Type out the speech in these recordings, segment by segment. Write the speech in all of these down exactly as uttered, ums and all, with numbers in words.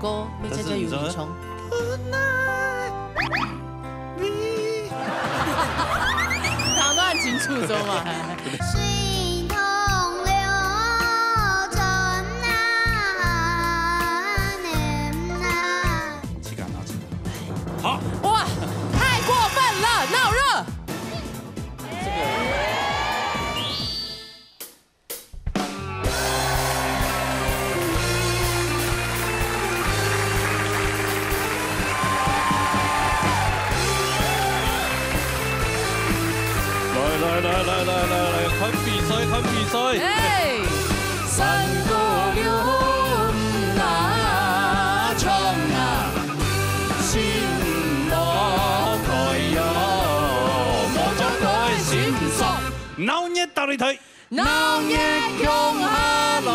歌，要姐姐有你唱。頭腦很清楚，知道嗎？好。哇，太过分了，闹热！来来来来来来来，看比赛，看比赛！哎，山歌了哪唱啊，心无开哟，无将我的心酸。闹热大擂台。 闹热共下来！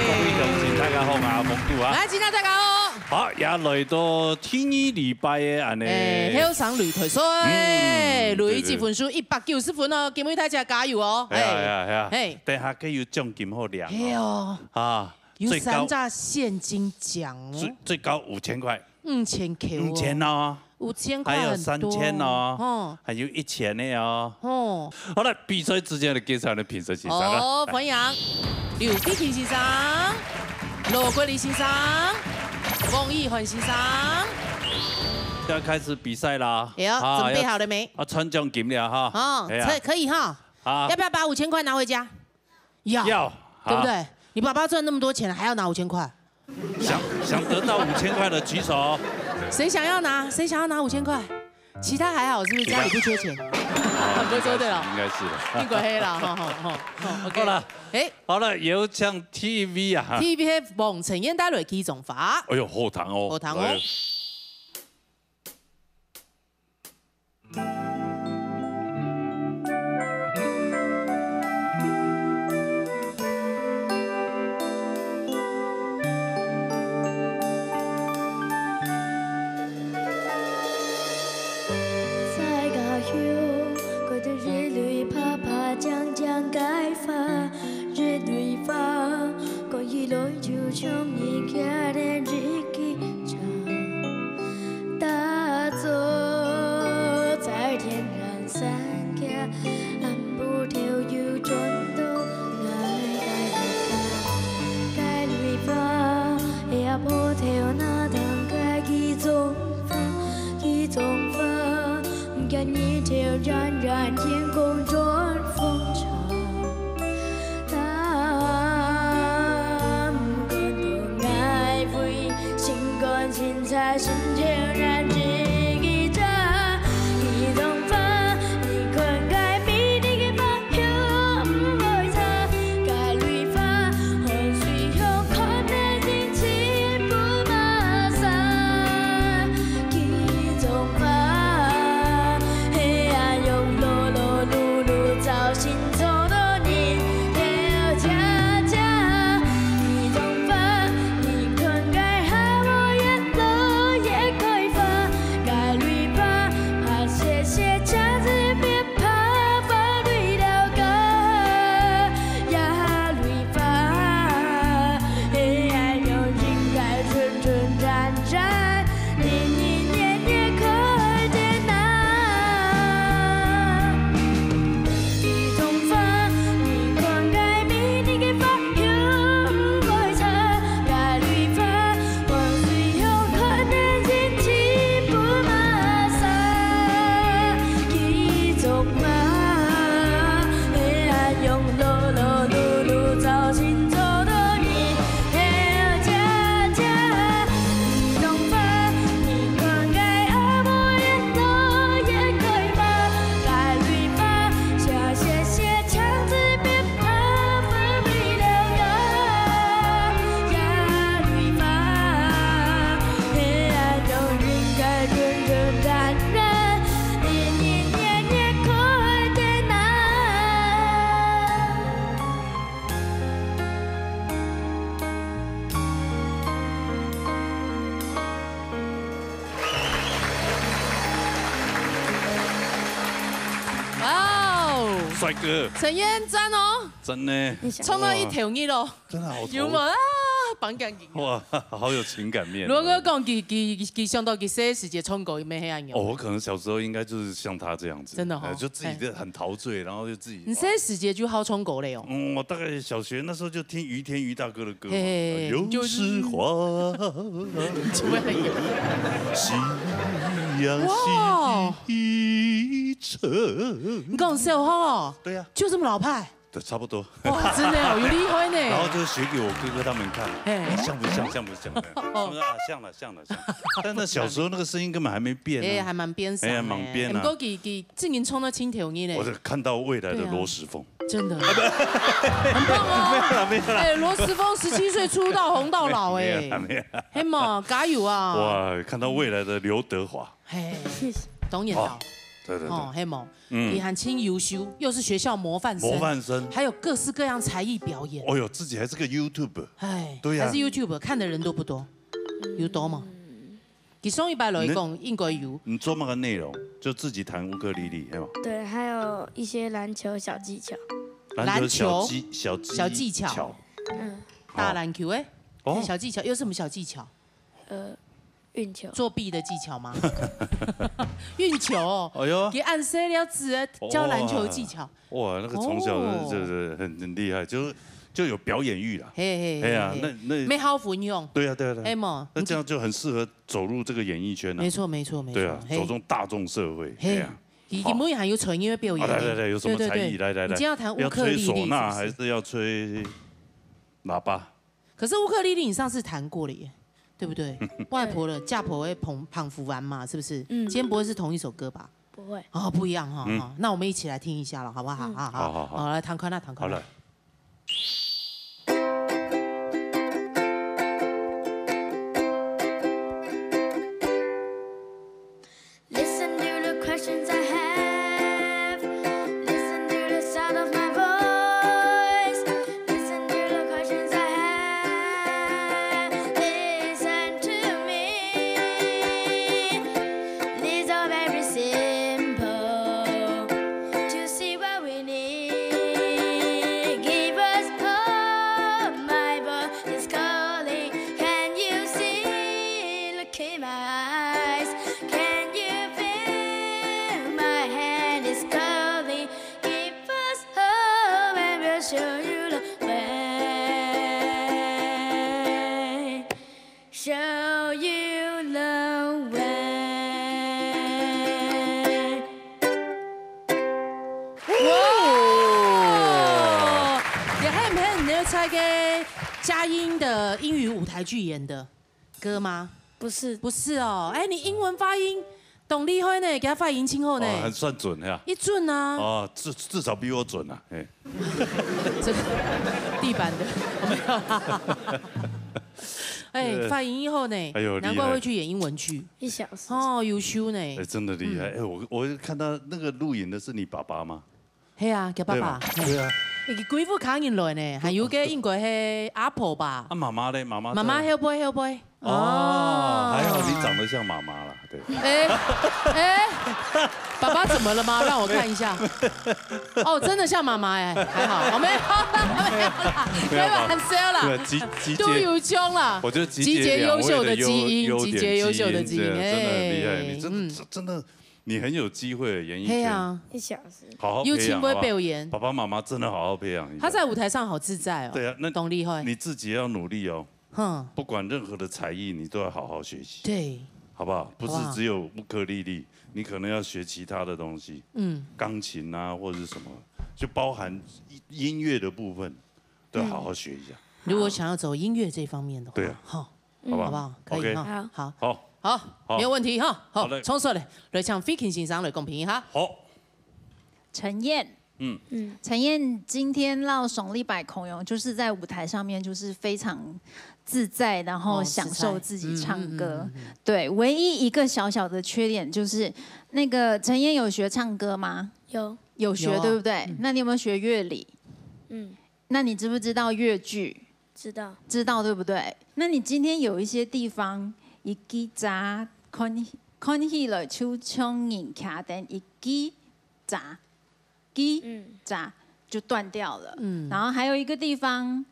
各位鄉亲，大家好，我阿峰哥啊。來，今天大家好。好，也來到第二禮拜个恁呢。哎，後生擂台賽，嗯，累積分數一百九十分哦，各位大家加油哦！哎呀，哎呀，哎呀，嘿，等下該有獎金好領哦。哎喲，啊，有三隻現金獎哦，最最高五千塊，五千塊哦，五千哦。 五千塊很多，還有三千哦，吼，還有一千个哦。吼，好了，比賽之前的介紹的評審先生啊，哦，歡迎劉碧婷先生、羅國立先生、王以涵先生。要開始比賽啦，哎呀，啊，準備好了沒？要，要頒獎金了哈。哦，哎呀，可可以哈。啊，要不要把五千塊拿回家？要，要，對不對？好。你爸爸賺那麼多錢了，還要拿五千塊？ 想想得到五千塊的舉手。谁想要拿？谁想要拿五千塊？其他還好，是不是？家裡不缺錢。不會說對了。應該是的。應該係啦，哈哈哈。好，OK。好了，哎，好了，有請第一位啊，哈。第一位係黃晨燕帶來《記中花》。哎喲，好聽哦，好聽哦。來。 在家鄉，看到一蕊白白靚靚个花，一蕊花，看起來就像人家的日記。 打坐在天然山腳，暗晡頭又轉到𠊎个家。該蕊花，也破透那當該幾種花，幾種花，今日頭冉冉天空轉風潮。 哇哦！帥哥。陳燕讚哦，真的。唱到一頭熱哦。真的好頭。有無啊？放緊音樂。哇，好有情感面哦。如果講佢，佢，佢想到佢細時節唱歌，佢乜係恁樣。哦，我可能小時候應該就是像他這樣子，真的哦。哎，就自己很陶醉，嘿。然後就自己，你細時節就好唱歌了哦？嗯，我大概小學那時候就聽余天余大哥的歌嘛，嘿，嘿，嘿，有時花，就會很有。夕阳西。哇。 你講小學哦？對呀。就這麼老派？對，差不多。哇，真的哦，有厲害呢。然後就學給我哥哥他們看，嘿。像不像？像不像？哦。他們說啊，像了，像了，像了。但那小時候那個聲音根本還沒變啊。哎，還蠻邊上的。哎呀，蠻邊啊。不過佢，佢正經衝到盡頭呢。我是看到未來的羅時豐。對啊。真的。很棒哦。沒有啦，沒有啦。哎，羅時豐十七歲出道紅到老哎。沒有啦，沒有啦。嘿嘛，加油啊。哇，看到未來的劉德華。 嘿，謝謝。當然啦。哦，對，對，對。哦，嘿無？嗯。你還真優秀，又是學校模範生，模範生。還有各式各樣才藝表演。哦喲，自己還是個YouTuber。哎，對呀。還是YouTuber，看的人多不多？有多嗎？嗯。佢上一擺來講，你，應該有。你做麼个內容？就自己彈烏克麗麗，嘿嗎？對，還有一些籃球小技巧。籃球小技，籃球？小技，小技巧。小技巧。嗯。打籃球，哎，哦。小技巧，有什麼小技巧？呃， 運球。作弊的技巧嗎？運球哦。哎喲。佢恁細了，只會教籃球技巧。哇，那個從小就是，哦。就是很，很厲害，就是，就有表演慾啦。嘿，嘿，哎呀，嘿，嘿。那，那，沒好分享。對啊，對啊，對啊。嘿嘛。那這樣就很適合走入這個演藝圈啊。沒錯，沒錯，沒錯。對啊，嘿。走入大眾社會，嘿。哎呀。佢，佢每日還有才藝表演呢。啊，來，來，來，有什麼才藝？對，對，對。來，來，來。你今天要彈烏克麗麗，要吹嗩呐，是不是？還是要吹喇叭？ 可是烏克麗麗你上次彈過了耶，對不對？外婆的，嫁婆的捧，捧腹丸嘛，是不是？嗯。今天不會是同一首歌吧？不會。哦，不一樣哈，嗯。哈，那我們一起來聽一下了，好不好？嗯。好，好，好。好，來，彈看啊，彈看啊。好，來。 Listen to the questions I have. Listen to the sound of my voice. Listen to the questions I have. Listen to me. These are very simple. To see what we need. Give us hope. My voice is calling. Can you see? Look in my eyes. Can you feel my hand is calling? Give us hope and we'll show you the way. Show you the way. 哇！你還有沒有那個佳音的英語舞台劇演的？ 歌嗎？不是。不是哦，哎，你英文發音當厲害呢，佢个發音真好呢。哦，還算準呀。一準啊。哦，至，至少比我準啊，嘿。這個地板的，沒有啦。哎，對。發音好呢，哎呦，厲害。難怪會去演英文劇。一小時。哦，優秀呢。哎，真的厲害。嗯。哎，我，我看到那個錄影的是你爸爸嗎？ 係啊，佢爸爸。對嘛？嘿。對啊。佢幾副客人來呢，還有個應該係阿婆吧？啊，媽媽咧？媽媽在。媽媽後背，後背。哦，哦。還好你長得像媽媽啦，對。哎，哎，爸爸怎麼了嗎？讓我看一下。哦，真的像媽媽哎，還好。哦，沒有啦，沒有啦，沒有吧？開玩笑啦。對，集，集結，都有獎啦。我覺得集結兩位的優，集結優秀的基因，優點基因，集結優秀的基因，對，真的很厲害。哎，你真的，嗯。真的 你很有機會，演藝圈。嘿啊。一小時。好好培養，有機會表演。好不好？爸爸媽媽真的好好培養一下。他在舞台上好自在哦。對啊，那當厲害。你自己要努力哦。哼。不管任何的才藝，你都要好好學習。對。好不好？不是好不好？只有烏克麗麗，你可能要學其他的東西。嗯。鋼琴啊，或者是什麼，就包含音，音樂的部分，都要好好學一下。嗯。如果想要走音樂這方面的話，对啊。哈，好不好？好不好？可以哈。OK。好。好。好。好，好。没有问题哈。好，好嘞。冲出来，来请飞琴先生来公平一下。好。陈燕。嗯。嗯。陈燕今天让爽利百孔勇，就是在舞台上面就是非常自在，然后哦，享受自己唱歌。自在。嗯，嗯，嗯，嗯，嗯。对，唯一一个小小的缺点就是，那个陈燕有学唱歌吗？有。有学，有啊。对不对？嗯。那你有没有学乐理？嗯。那你知不知道越剧？知道。知道，对不对？那你今天有一些地方，一支茶，看，看起来就像人徛等一支茶，支，嗯。茶就断掉了。嗯。然后还有一个地方，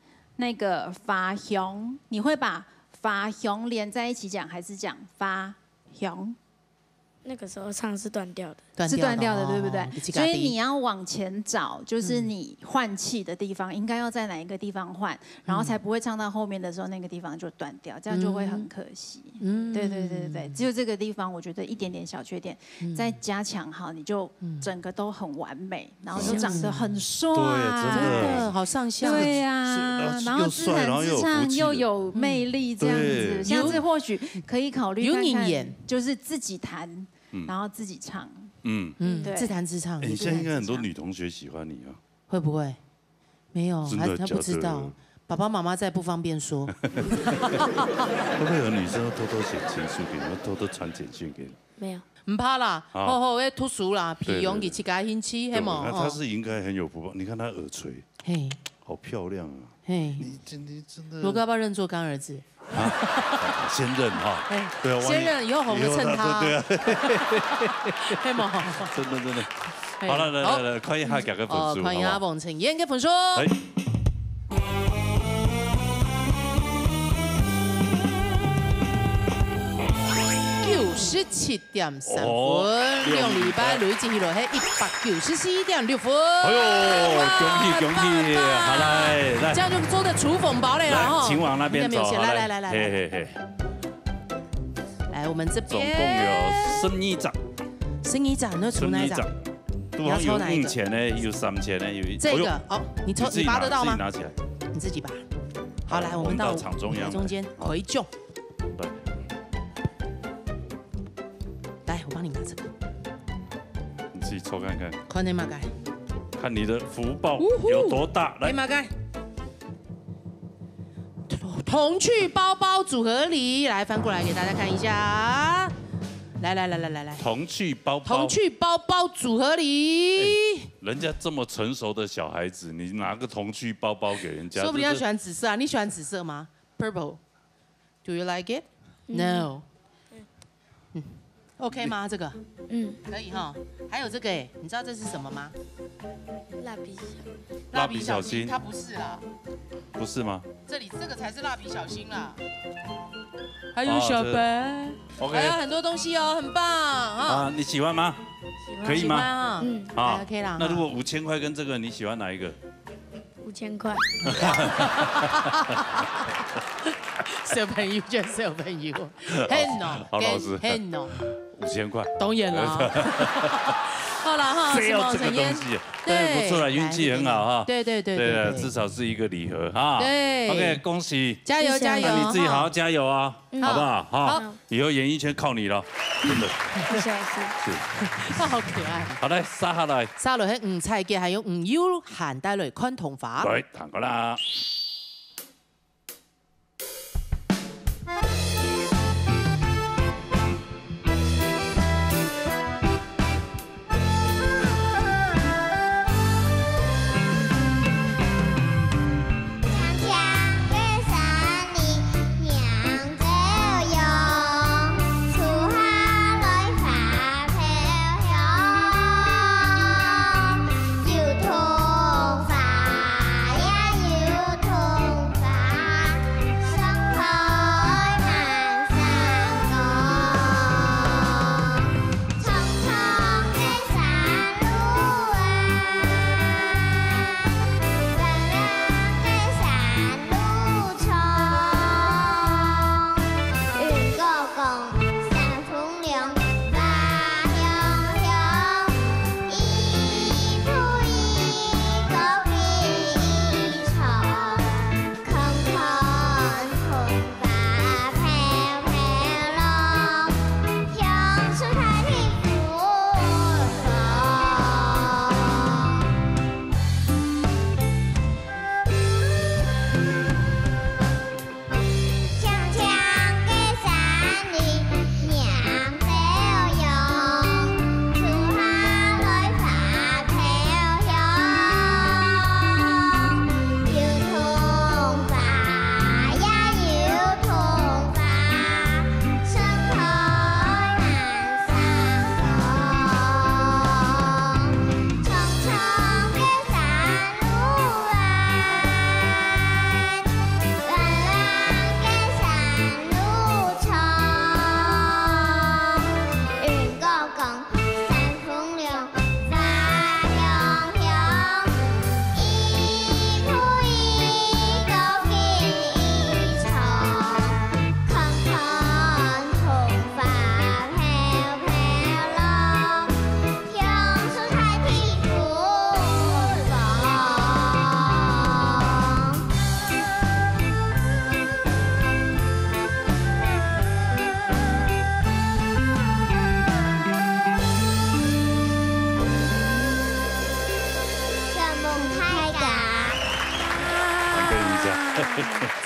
那個花香，你會把花香連在一起講，還是講花香？那個時候唱是斷掉的。斷掉的，是斷掉的，對不對？哦，一起搞定。所以你要往前找，就是你換氣的地方，应该要在哪一个地方换，然后才不会唱到后面的时候那个地方就断掉，这样就会很可惜。嗯。对对对对对，只有这个地方我觉得一点点小缺点，再加强好，你就整个都很完美，然后就长得很帅。对，真的。真的，好上相。对呀，是，然后又帅，然后又有福气的。然后自弹自唱又有魅力这样子，嗯。下次或许可以考虑看看，有，有眼缘。就是自己弹，嗯。然后自己唱。嗯。嗯，对。自弹自唱，哎，你现在应该很多女同学喜欢你啊。会不会？没有，真的假的？还，他不知道。爸爸妈妈在不方便说。会不会有女生偷偷写情书给你，偷偷传简讯给你？没有。毋怕啦，啊。好好个读书啦，对，对，对。培养佢自家兴趣，对，系无？那她是应该很有福报。哦。你看她耳垂，嘿。好漂亮啊！嘿。你真的，真的。罗哥要不要认做干儿子？ 啊，先认哈。哎，对啊，万一先认，以后红了以后他，称他。对，对啊。对吗？真的，真的。哎，好了，来，好。来，来，看一下这个分数，哦，看一下好不好？王晨燕的分数。哎。九十七点三分，哦，两礼拜累积起来，嘿，一百九十四点六分。哎呦，哇，恭喜，恭喜，很棒，很棒。好，来，来。这样就做得出红包了啦，来，吼。请往那边走，应该没有事，好，来。来，来，来，来。嘿，嘿，嘿。 来，我们这边。总共有十二张。十二张，那抽哪一张？十二张。你要抽哪一个？对方有五千的，有三千的，有一，这个，哎呦，哦，你抽，你自己拿，你拔得到吗？自己拿起来。你自己拔。好，来，我们到，我们到场中央来。中间，可以中。对。来，我帮你拿这个。你自己抽看看。看你嘛该。看你的福报有多大。呜呼。来。你嘛该。 童趣包包组合礼，来，翻过来给大家看一下。来，来，来，来，来，来。童趣包包。童趣包包组合礼。哎，人家这么成熟的小孩子，你拿个童趣包包给人家，说不定他喜欢紫色啊，这是你喜欢紫色吗？Purple. Do you like it? 嗯。No. 嗯，OK吗？这个？嗯。可以哈。还有这个欸，你知道这是什么吗？蜡笔小新。蜡笔小新。蜡笔小新，它不是啦。不是吗？这里这个才是蜡笔小新啦。还有小白。哦，这，OK。还有很多东西哦，很棒啊。啊，你喜欢吗？喜欢。可以吗？喜欢啊。嗯。啊，还OK啦，那如果五千块跟这个，你喜欢哪一个？ 五千块。小朋友就小朋友，很哦，好老实。很，很哦。五千块。当然啦。好啦哈，只有这个东西，什么沈燕？对，不错啦，运气很好哈。对，对，对，对，对，对。至少是一个礼盒哈。对。OK，恭喜。加油，谢谢。加油，那你自己好好加油啊，嗯。好不好？好。好。 以后演艺圈靠你了，真的。谢谢老师。是。好可爱。好，来，沙下来。沙落去，嗯，蔡健还有嗯，有涵带来看童话。来，弹过啦。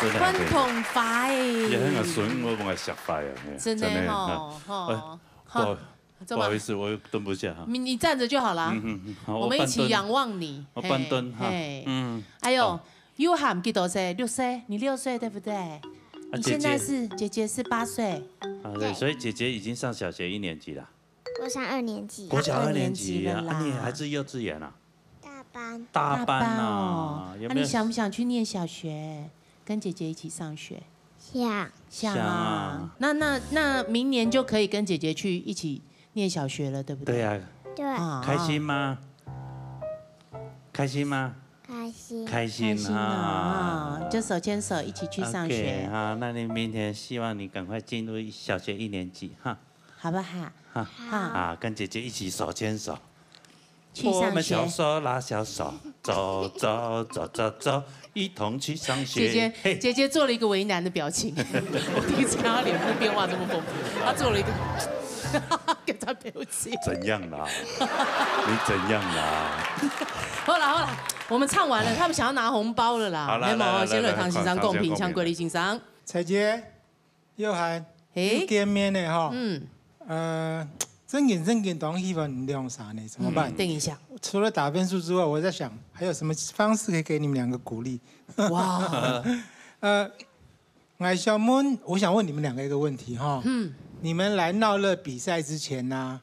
真的很痛快。也很酸，我把它吓坏了，嘿，真的吼，真的，哈。吼，哎，不好，哈，怎么？不好意思，我又蹲不下哈。你，你站着就好了。嗯，嗯，嗯，好，我们一起仰望你。我半蹲。我半蹲哈。嘿，嘿。嗯。哎呦，好。又喊几多岁？六岁？你六岁对不对？啊，你现在是，姐姐。姐姐是八岁。啊，对，对。所以姐姐已经上小学一年级了。 国小二年级。国小二年级啊，二年级了啦。啊，你还是幼稚园啊？大班。大班啊，大班哦。有没有？啊，你想不想去念小学，跟姐姐一起上学？想。想啊。想啊。那，那，那明年就可以跟姐姐去一起念小学了，对不对？对啊。对。啊。开心吗？开心吗？开心。开心啊。开心啊，就手牵手一起去上学。OK，好，那你明天希望你赶快进入小学一年级哈。 好不好？哈。好。啊，跟姐姐一起手牵手。去上学。我们小手拉小手，走，走，走，走，走，一同去上学。姐姐，嘿。姐姐做了一个为难的表情。我第一次看她脸部变化这么丰富，她做了一个，给她表情。怎样啦？你怎样啦？好啦，好啦，我们唱完了，他们想要拿红包了啦。好啦，来，来，来，来，唐先生公平，来，唐先生公平。像桂丽先生。彩姐， 又喊，嘿。又见面了哈。嗯。呃，正经正经当希望你两儕呢，怎么办？嗯。等一下。除了打分数之外，我在想还有什么方式可以给你们两个鼓励。哇。呃，矮小们，我想问你们两个一个问题哈。嗯。你们来闹热比赛之前呢，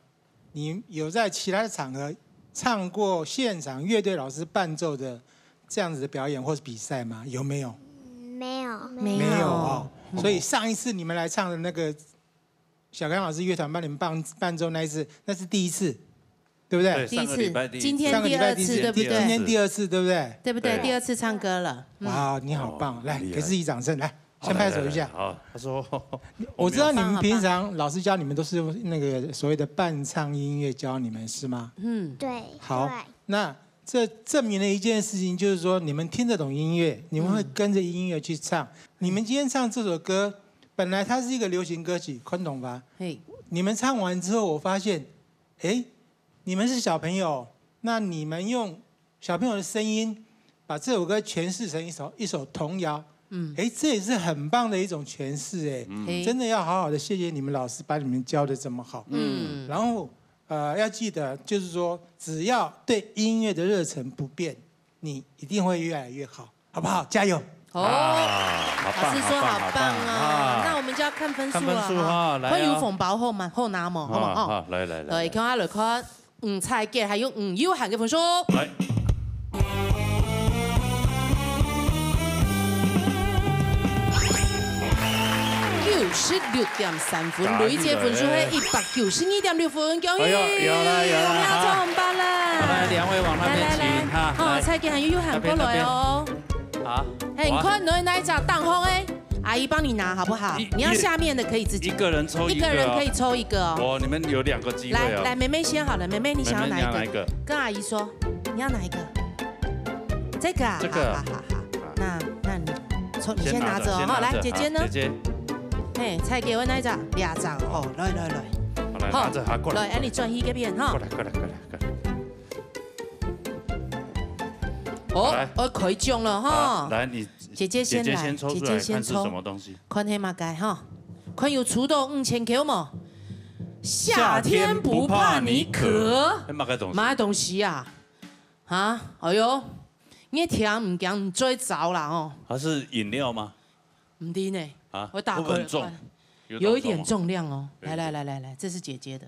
你有在其他的场合唱过现场乐队老师伴奏的这样子的表演或是比赛吗？有没有？没有。没有。没有哦。嗯。所以上一次你们来唱的那个小刚老师乐团帮你们伴，伴奏那一次，那是第一次，对不对？对，第一次，上个礼拜第一次。今天第二次，上个礼拜第一次，对不对？今天第二次，对不对？对不对？对。第二次唱歌了。嗯。哇，你好棒！哦，来，厉害。给自己掌声，来。 先拍手一下。好，来，来，来，好，他说，我知道你们平常老师教你们都是用那个所谓的伴唱音乐教你们，是吗？嗯。对。好，对。那这证明了一件事情，就是说你们听得懂音乐，你们会跟着音乐去唱。嗯。你们今天唱这首歌，本来它是一个流行歌曲，《昆童吧》。嘿。你们唱完之后，我发现，诶，你们是小朋友，那你们用小朋友的声音，把这首歌诠释成一首，一首童谣。嗯。诶，这也是很棒的一种诠释，诶。嗯。嘿。真的要好好地谢谢你们老师把你们教得这么好。嗯。然后，呃，要记得，就是说，只要对音乐的热忱不变，你一定会越来越好，好不好？加油！哦，啊，好棒，老师说好棒哦，好棒，好棒啊。那我们就要看分数了哈。看分数哈，来哦。看有红包好吗？好拿吗？好不好？好，好，来，来，来，对，来。看下来看。 嗯，蔡健还有嗯，有限个分数。来。九十六点三分，加油，累计分数系一百九十二点六分，恭喜！哎呦，有了，有了，我们要中红包了。好。好，来，两位往那边请，来，来，来。哈，好，来。蔡健还有有限过来哦。那边，那边。好。嘿，你看，哇。你哪一张当红诶？ 阿姨帮你拿好不好？一，你要下面的可以自己。一，一个人抽一个哦。一个人可以抽一个哦。哦，你们有两个机会哦。来，来，妹妹先好了，妹妹你想要哪一个？妹妹你要哪一个？跟阿姨说，你要哪一个？这个啊？这个啊。好，好，好，好。啊。那，那你抽，你先拿着哦，先拿着，哈，来，姐姐呢？好，姐姐。嘿，蔡健，你哪一张？两张哦，来，来，来。好，来，好，拿着，好，过来，来，哎，你转去这边哈。过来，过来，过来，过来。 哦，来。哦，可以中了哈。好，来，你，姐姐先来，姐姐先抽出来，姐姐先抽。看是什么东西。看是么个哈？看有出到五千块无？夏天不怕你渴。夏天不怕你渴。哎，么个东西？么个东西啊？啊，哎哟，你听毋惊，毋追着啦哦。它是饮料吗？ 毋知呢，啊，我打开了看。会不会很重？有一点重量哦。有一点重。来，来，来，来，来，这是姐姐的，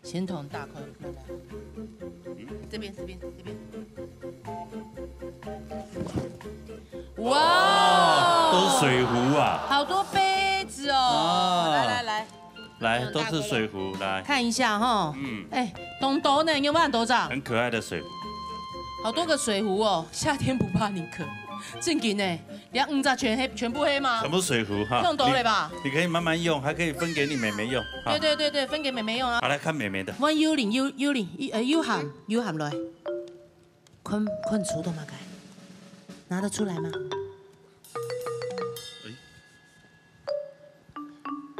先从打开看看。这边，这边，这边。哇哦！都是水壶啊。好多杯子哦。啊。来，来，来。 来，都是水壶，来。看一下哈。嗯。哎，东东呢，你有没有很多张？很可爱的水壶。好多个水壶哦，夏天不怕你渴。正经呢，连五张全黑，全部黑吗？全部水壶哈。弄懂了吧？你，你可以慢慢用，还可以分给你妹妹用，哈。对，对，对，对，分给妹妹用啊。好，来看妹妹的。问幽灵，幽，幽灵，呃，有限，有限来。看，看出到么个？拿得出来吗？哎。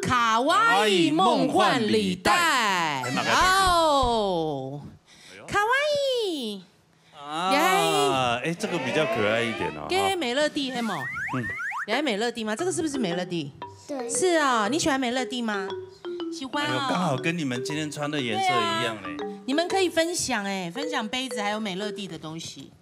卡哇伊梦幻礼袋。哎，哪个？哦，哎呦。卡哇伊。啊，耶。哎，这个比较可爱一点哦，这个美乐蒂，哈。嘿无？你爱美乐蒂吗？这个是不是美乐蒂？对。是啊，你喜欢美乐蒂吗？喜欢哎呦，刚好哦。跟你们今天穿的颜色一样嘞。对啊。你们可以分享哎，分享杯子还有美乐蒂的东西。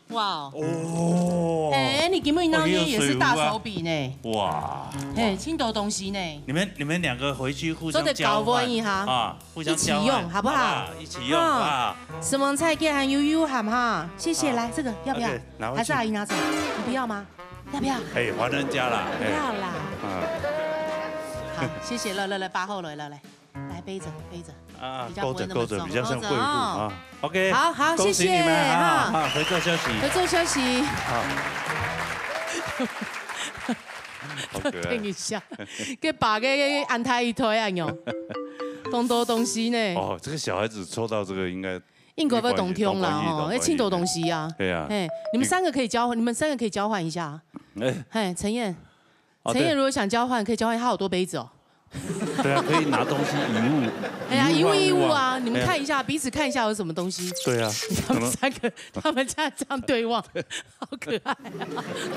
哇哦。哦。哎，你今天那天也是大手笔呢。哦，你有水壶啊。哇。哎，真多东西呢。你们，你们两个回去互相交换。做得交换一下。啊，互相交换，一起用，好不好？好不好？一起用，啊。好不好？承蒙彩姐还有有涵哈，谢谢，好。来，这个要不要？OK，拿回去。还是阿姨拿走？你不要吗？要不要？哎，还人家啦，哎。不要啦。啊。好，谢谢，来，来，来，八号来，来，来，来，杯子，杯子。啊，比较不会那么重。勾着，勾着，比较像贵妇啊。勾着哦。OK，好，好，恭喜你们谢谢，啊，哈。啊，合作休息。合作休息。好。好可爱。等一下，给爸给安泰一推啊，有。当多东西呢。哦，这个小孩子抽到这个应该应该会当痛啦，吼，一定会有点关系的。那真多东西啊。对啊。嘿，你们三个可以交换，你们三个可以交换一下啊。哎。嘿，陈燕，哦，陈燕如果想交换，可以交换，她好多杯子哦。对啊，可以拿东西，以物，哎呀，以物易物啊，以物换物啊。你们看一下，哎呀。彼此看一下有什么东西。对啊，他们三个，他们这样，这样对望，好可爱啊！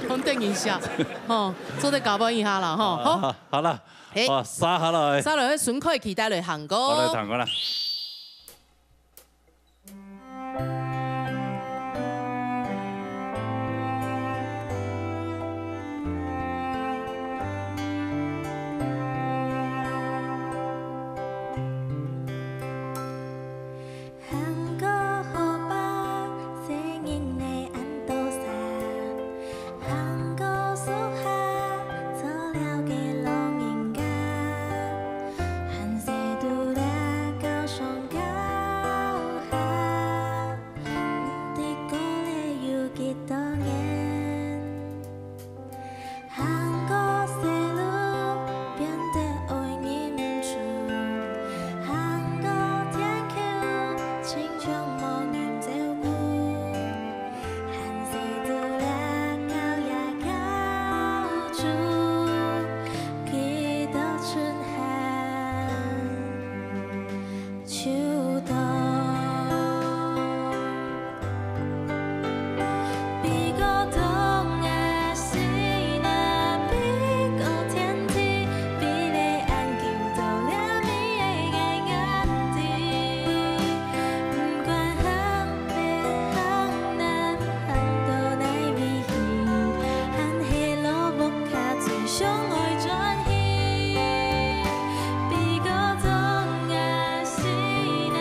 我们等一下，吼，做得交换一下啦，吼，好。啊，好了，哎。哇，杀好了，哎。杀了，顺开期待来行歌。好，来唱歌啦。 行過河壩，細人仔恁多儕，行過樹下，做了个老人家，還細肚仔到上到下，毋知過了有幾多年。 行過細路，變得愛認輸；行過田坵，親像無人照顧。還細肚仔到這到處，幾多春寒。 秋冬。比過冬啊，西南，比過天地，比例恁久到了你个眼底。毋管行北行南，行到哪位去，還係老屋下最想愛轉去。 比過東啊西啊，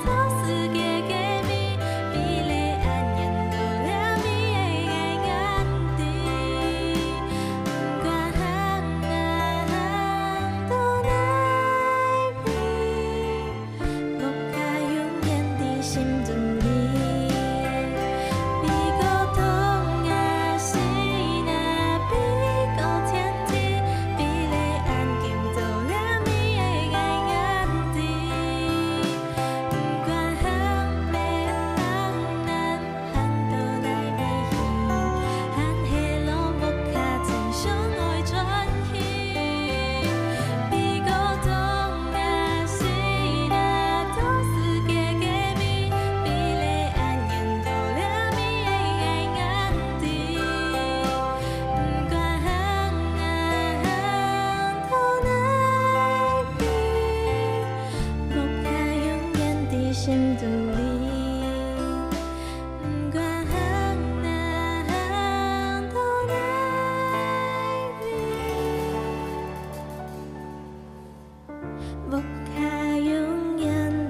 到世界各面，比例恁遠到了你个眼底。毋管行啊行到哪位，屋下永遠在心中裡。比過東啊西啊，比過天地，比例恁久到了 你个眼底。毋管行北行南，行到哪位去，還係老屋下最想愛轉去。比過東啊西啊，到世界各面，比例恁遠到了你个眼底。 毋管行啊行到哪位，屋下永遠在心肚裡。毋管行啊行到哪位， 屋下永遠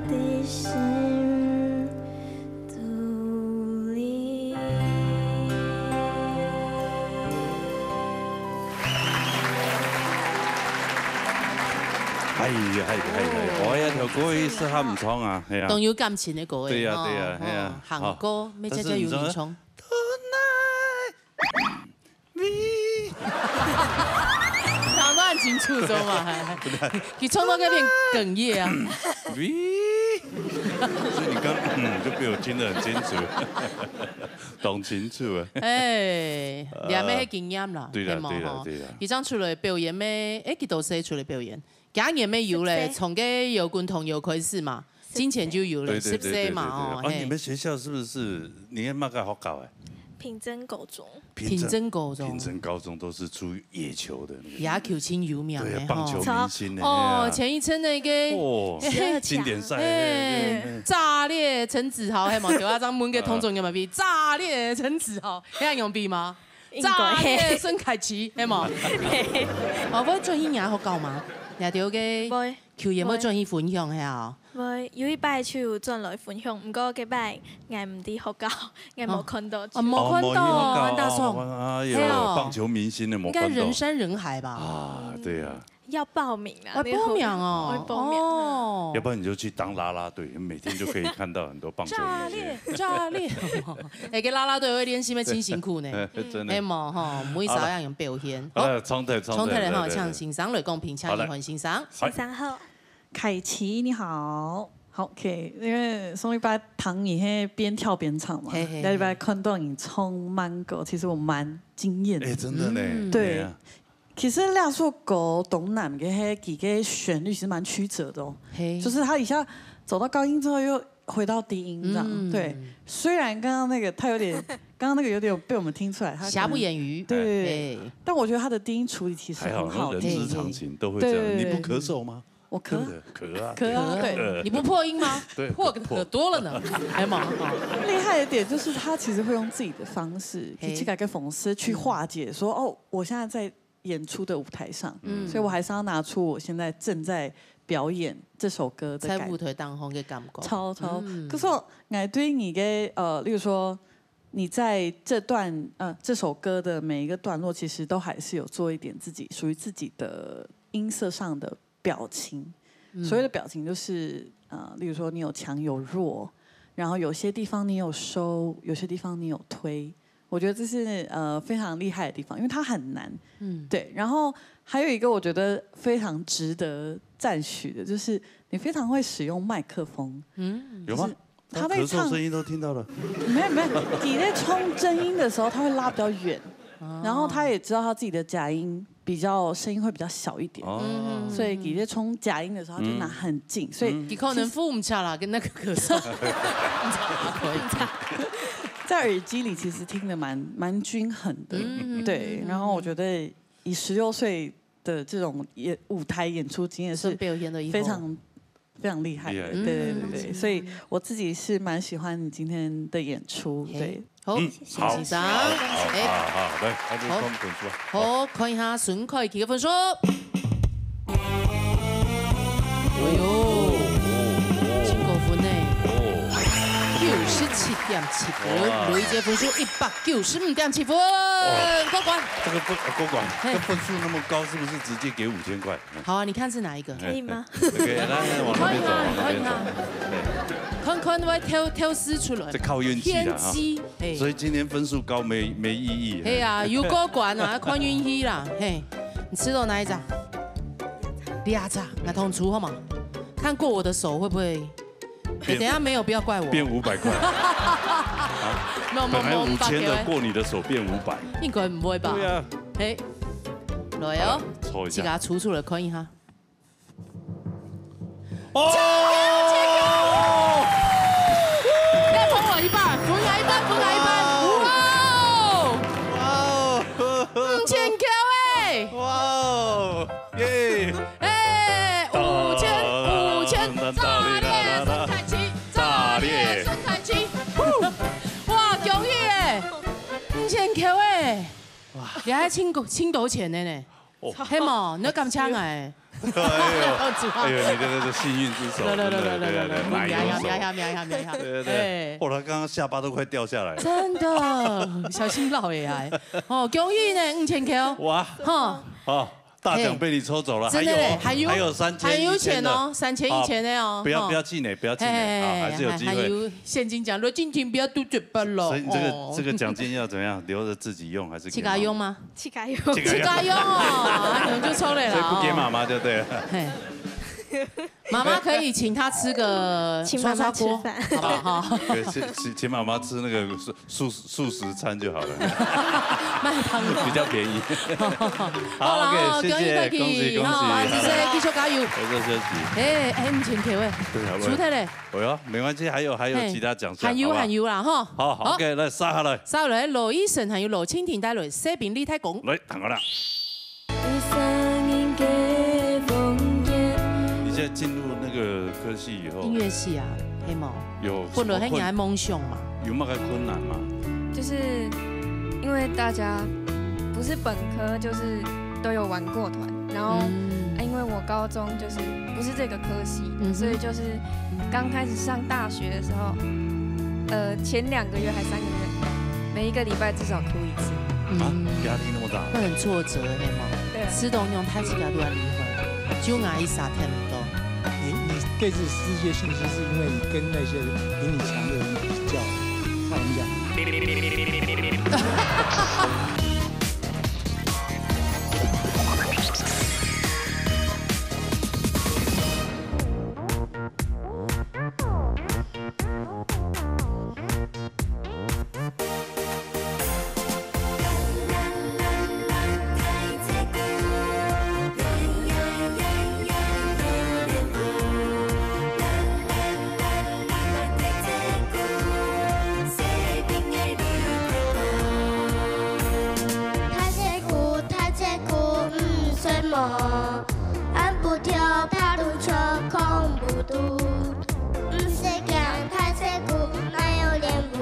在心肚裡。哎呀，哎呀，哎呀，哎呀，哦，這條歌係適合你唱啊，係啊。當有感情个歌誒，對呀，吼，對呀，吼，係啊。行歌，好。乜真正有人唱。但是你說，喂。 講得很清楚，知道嗎？佢唱到該片哽咽啊。喂。所以你剛，嗯，就被我聽得很清楚，當清楚啊。哎，呃，你還沒經驗啦，對啦，係無吼？對啦，對啦。佢正出來表演咩？哎，幾多歲出來表演？今年乜有咧，十歲。從該搖滾童謠開始嘛，之前就有咧，對，對，對，十歲嘛，對，對，對。哦，嘿。你們學校是不是，你係麼个學校誒？平鎮高中。平鎮高中。平鎮高中都是出野球的那個。野球真有名的吼。對啊，棒球明星的，哦，哎呀。前一陣那個，哦，嘿，經典賽，哎，嘿，嘿，嘿。炸裂陳子豪，係無？對啊，張文个通總有沒有比？炸裂陳子豪，那樣有比嗎？應該。炸裂孫凱琪，係無？嘿。哦，會轉去你學校嗎？你兜个會。球員會轉去分享，係啊？會，有一擺就轉來分享，毋過該擺𠊎毋在學校，𠊎無看到。哦，無看到，哦，無去學校，恁大爽。哦，哎喲，係哦。棒球明星的無看到。應該人山人海吧？啊，對啊。要報名啊，要報名哦，那個，要報名啊。哦。要不然你就去當啦啦隊，每天就可以看到很多棒球明星。炸裂，炸裂！哎，該啦啦隊會練習乜真辛苦呢。真的。係無吼，每一場愛用表現。好。好，呃，重頭，重頭，重頭來吼，對，對，對。請先生來講評，請一凡先生。好，來。先生好。 凱琪，你好。好，OK，因為上禮拜聽你係邊跳邊唱嘛，嘿，嘿，這禮拜看到你唱慢歌，其實我蠻驚豔的。哎，真的呢，嗯。對，哎呀。其實那首歌《東南》个，嘿，佢个旋律其實蠻曲折的哦。嘿。就是他一下走到高音之後又回到低音這樣，嗯。對。雖然剛剛那個他有點，剛剛那個有點被我們聽出來，他可能瑕不掩瑜。對，對，對，對。哎。但我覺得他的低音處理其實很好聽。還好，人之常情，都會這樣。對。你不咳嗽嗎？ 我咳。對不對？咳啊，咳啊，對。對。呃。你不破音嗎？對，破可多了呢，還蠻好。厲害的點就是他其實會用自己的方式，嘿。去自家个方式去化解說，哦，我現在在演出的舞台上，嗯。所以我還是要拿出我現在正在表演這首歌的感覺。在舞台當中的感覺。超，超。嗯。可是𠊎對你个，呃，例如說，你在這段，呃，這首歌的每一個段落，其實都還是有做一點自己，屬於自己的音色上的表情。嗯。所謂的表情就是，呃，例如說你有強有弱，然後有些地方你有收，有些地方你有推。我覺得這是，呃，非常厲害的地方，因為它很難。嗯。對，然後還有一個我覺得非常值得讚許的，就是你非常會使用麥克風。嗯。有嗎？就是他在唱，他咳嗽聲音都聽到了。沒有，沒有，你在唱真音的時候，他會拉比較遠，哦。然後他也知道他自己的假音 比較，聲音會比較小一點。哦。嗯。所以佢在唱假音的時候，他就拿很近，嗯。所以，嗯。佢可能扶毋著啦，跟那個咳嗽。可以。在耳機裡其實聽得蠻，蠻均衡的。嗯。對，然後我覺得以十六歲的這種演，舞台演出經驗是算表現了以後。非常，非常厲害的。厲害。對，對，對，對。嗯。所以我自己是蠻喜歡你今天的演出，嘿。對。 好，嗯，好，先生。好，好，哎。好，好，來，那就看分數啊。好，看一下孫凱琪个分數。哎喲，哦，哦，哦。真高分呢。哦。九十七點七分，哇。累積分數一百九十五點七分，哦。過關。這個分，呃，過關，嘿。這分數那麼高，是不是直接給五千塊？ 好啊，你看是哪一個？可以嗎？可以，來，來，往那邊走，看一下，往那邊走。看一下。對。看看會挑，挑試出來。這靠運氣啦，哈。天機，嘿。所以今天分數高沒，沒意義。嘿啊，有過關啊，看運氣啦，嘿。你吃到哪一隻？兩隻，來，同出好嗎？看過我的手會不會？哎，變，等一下沒有，不要怪我。變五百塊。啊？沒有，沒有，本來五千的，沒有，沒有。過你的手變五百。應該不會吧？對啊。嘿，來哦，好，抽一下。自家抽出來看一下。 哦！要分我一半，分我一半，分我一半。哇哦！哇哦！五千塊欸！哇哦！耶！欸，五千，五千，炸裂，炸裂，炸裂，炸裂，炸裂，炸裂。哇，恭喜欸！五千塊欸！哇，你還清多，清多錢的呢？ 哦。係無？你要感謝𠊎。哎呦，哎呦，你這個是幸運之手，來，來，來，真的，來，來，來，來，來，來，來，來，來，來，來，來，來，來，來，來，來，來。對，對，對。哎。哦，他剛剛下巴都快掉下來了。真的，小心落下來。哦，恭喜呢，五千塊哦。哇。哈。好，大獎被你抽走了，嘿。真的嘞，還有，還有，還有三千、還有錢哦，一千的。三千、一千的哦，好，不要，哈。不要氣餒，不要氣餒，嘿，嘿，嘿，好，還是有機會。還，還有現金獎，若進前不要嘟嘴巴咯，所以你這個，哦。這個獎金要怎麼樣？留著自己用還是給媽媽？自家用嗎？ 自家用。自家用哦，哎喲，就抽了啦，所以不給媽媽就對了。哦。嘿。妈妈可以请他吃个请妈妈刷刷锅，吃饭。好不好？哈，对，请请请妈妈吃那个素素素食餐就好了，麦当劳比较便宜。好，好，OK，谢谢，恭喜恭喜，哈，恭喜恭喜，继续加油。我说休息。哎哎，你请客位，对啊，我输掉嘞。哎呦，没关系，还有还有其他奖项，还有还有啦哈。好，OK，来杀下来，杀下来，罗医生还有罗蜻蜓带来《西边李太公》，来，看好了。 你现在进入那个科系以后，音乐系啊，黑毛，有什么困，本来很有梦想嘛，有那个困难吗？就是因为大家不是本科，就是都有玩过团，然后，嗯，啊，因为我高中就是不是这个科系的，嗯哼，所以就是刚开始上大学的时候，呃，前两个月还三个月，每一个礼拜至少哭一次。啊，压力那么大。会很挫折的，黑毛。对啊。吃东西太自家都要离婚，就俺一撒天都。你你对自己世界信心，是因为你跟那些比你强的人比较，看人家。大车牯，大车牯，毋睡目，俺不跳，跑路就控不住。 毋使驚，大車牯哪有練武，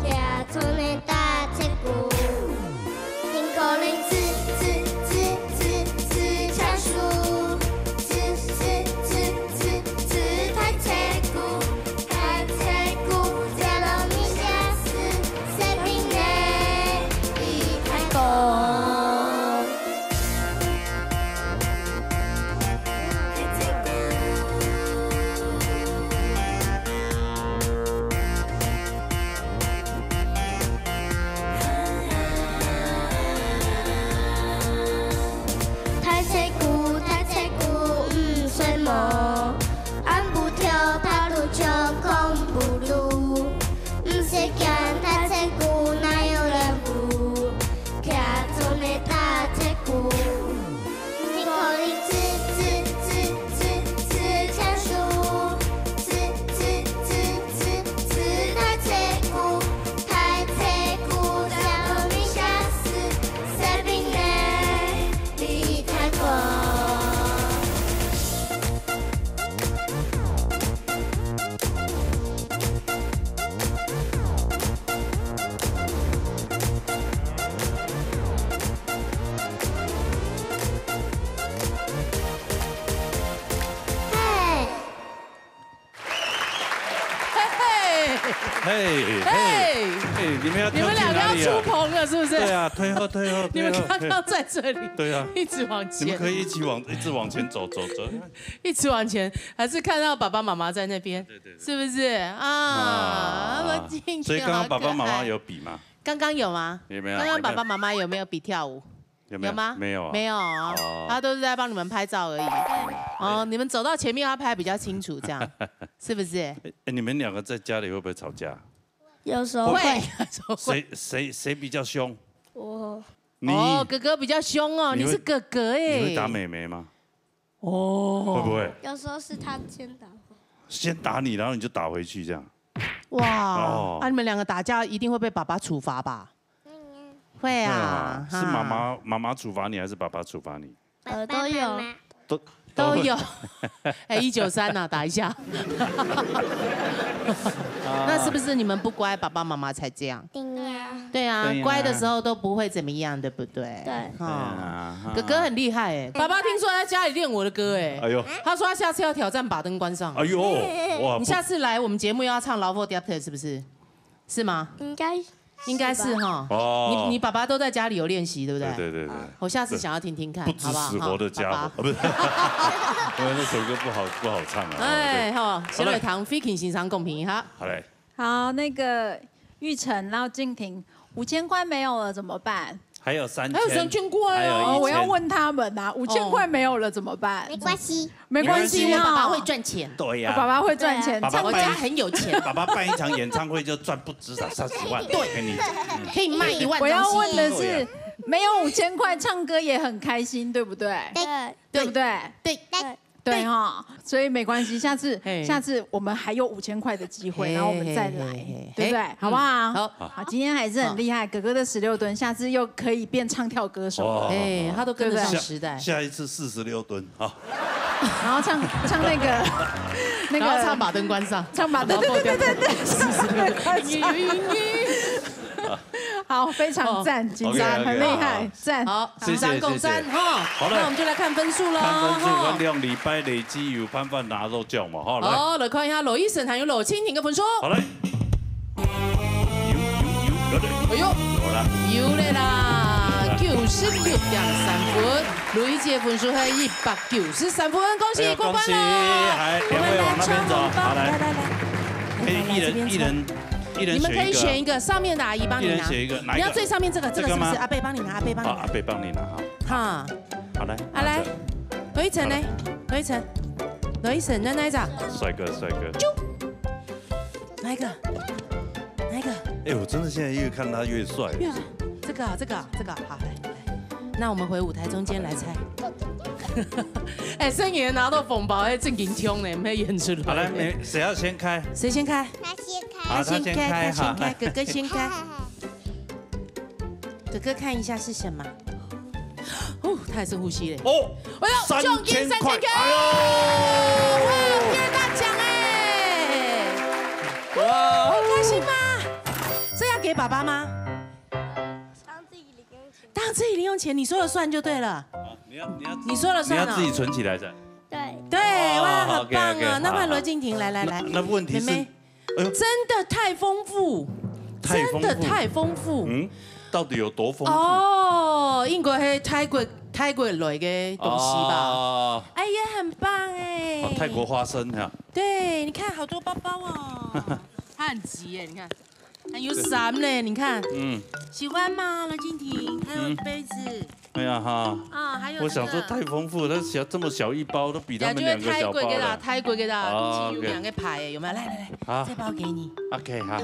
徛在那大車牯。零口令吱吱吱吱吱，牽手，吱吱吱吱吱，大車牯，大車牯，這路咪寫是，西邊的李太公。 大車牯，大車牯，毋睡目，俺不跳，跑路就控不住。毋使驚，大車牯哪有練武，徛在那大車牯。 嘿，嘿，嘿，嘿，你们要跳去哪里啊？你们两个要出棚了，是不是？对啊，退后，退后，你们刚刚在这里，退后。对啊，一直往前，你们可以一起往，一直往前走，走，走。一直往前，还是看到爸爸妈妈在那边，对对对，是不是啊？啊，我今天所以刚刚爸爸妈妈好可爱。有比吗？刚刚有吗？有没有？刚刚爸爸妈妈有没有比跳舞？ 有没有？有吗？没有啊。没有哦，哦。他都是在帮你们拍照而已。哦，你们走到前面要拍比较清楚，这样是不是？哎，哎，你们两个在家里会不会吵架？有时候会。会，有时候会。谁谁谁比较凶？我。你。哦，哥哥比较凶哦，你会，你是哥哥哎。你会打妹妹吗？哦。会不会？有时候是他先打我。先打你，然后你就打回去这样。哇，哦。啊，你们两个打架一定会被爸爸处罚吧？ 会啊，是妈妈，哈。妈妈处罚你，还是爸爸处罚你？呃，都有。都都有。哎，一九三呐，打一下。那是不是你们不乖，爸爸妈妈才这样？对啊。对啊，对啊。乖的时候都不会怎么样，对不对？对。哈。对啊，哈。哥哥很厉害哎，爸爸听说他家里练我的歌哎，哎呦。他说他下次要挑战把灯关上。哎呦，哇，你下次来我们节目要唱《老佛 d i a p t e 是不是？是吗？应该 应该是哈。哦。你你爸爸都在家里有练习，对不对？对对对对。我下次想要听听看，不知死活的家伙，好不好？啊，不是，因为那首歌不好不好唱啊。哎，吼，好嘞。先来听飞琴先生公平哈。好嘞。好，那个玉成，然后静婷，五千块没有了怎么办？还有三千，还有三千块啊。还有一千。哦，我要问他们啊，五千块没有了怎么办？没关系。没关系哈。没关系，我爸爸会赚钱。对呀。爸爸会赚钱，爸爸唱歌。我家很有钱。爸爸办一场演唱会就赚不止三十万，对。给你。嗯。可以卖一万张CD。我要问的是，对呀。没有五千块，唱歌也很开心，对不对？对。对不对？对。对哈，所以没关系，下次，嘿。下次我们还有五千块的机会，嘿，然后我们再来，嘿，嘿，嘿。对不对？嘿，好不好？嗯，好。好，今天还是很厉害，好。哥哥的十六吨，下次又可以变唱跳歌手了。哦。哎，他都跟得上时代。对不对？下，下一次四十六吨啊。然后唱，唱那个，那个，然后唱把灯关上。唱把灯，对，对，对，对，对，四十六。好，非常赞，哦。紧张，OK，OK，很厉害，好。赞。好，谢谢，紧张共赞，谢谢。哈。好嘞。那我们就来看分数咯，看分数，哈。看两礼拜累积有办法拿到奖嘛，哈，来。好，来看一下罗医生还有罗蜻蜓的分数。好嘞。有，有，有，有嘞。哎呦，有啦。有嘞啦，九十六点三分，罗一姐分数是一百九十三分，恭喜过关了。哎呦，恭喜，来，两位往那边走，我们来抽红包，好，来。来，来，来。哎，一人，一人 一人选一个。你们可以选一个，上面的阿姨帮你拿。一人选一个，哪一个？你要最上面这个，这个是不是？这个吗？阿伯帮你拿，阿伯帮你拿。好，阿伯帮你拿哈。哈。好，来，啊，来，拿着。罗一晨呢？好了。罗一晨，罗一晨，那哪一张？帅哥，帅哥。啾。哪一个？哪一个？哎，我真的现在越看他越帅。越帅。这个啊，这个啊，这个啊，好，来，来。那我们回舞台中间来猜。哎，盛年拿到红包，哎，正经冲呢，没演出来。好，来，没，谁要先开？谁先开？他先开。好，他先开，他先开，好，来。哥哥先开。哥哥看一下是什么？哦，他也是呼吸嘞。哦，哎呦，三千块，奖金三千块，哎呦。哇，今天大奖哎！哇，很开心吗？这要给爸爸吗？当自己零用钱。当自己零用钱，你说了算就对了。好，你要，你要，你说了算哦。你要自己存起来的。对。对，哇，哦，很棒哦。OK，OK，那换罗静婷，好，好。来，来，来。那，那问题是，妹妹，哎呦。真的太丰富，太丰富。真的太丰富。嗯，到底有多丰富？哦，应该是泰国，泰国来的东西吧？哦。哎，也很棒哎。哦，泰国花生哈。对，你看好多包包哦。他很急耶，你看。 还有伞嘞，你看。嗯。喜欢吗，罗静婷？还有杯子。嗯。哎呀哈。啊，还有这个。我想说太丰富了，小，这么小一包，都比他们两个小包了。泰国的啦，泰国的啦，哦，一起有两个牌耶，OK。有没有？来，来，来，好。这包给你。OK，好。啊，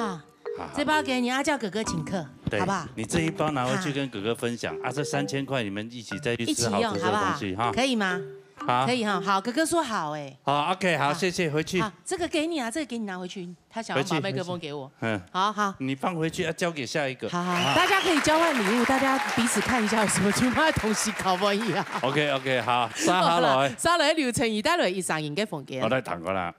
好，好。这包给你，啊，叫哥哥请客，对，好不好？你这一包拿回去跟哥哥分享，啊，这三千块你们一起再去吃好吃的东西，一起用，好不好？哈。可以吗？好。可以哈，好，哥哥说好哎。好，OK，好，啊。谢谢，回去。好，这个给你啊，这个给你拿回去。 他想要把麦克风给我。回去，回去。嗯。好，好。你放回去，要交给下一个。好，好，啊。大家可以交换礼物，大家彼此看一下有什么，就卖东西搞不一样。OK，OK，好，沙哈罗。好啦，沙哈罗流程，一带来一三人个房间。我来谈过啦。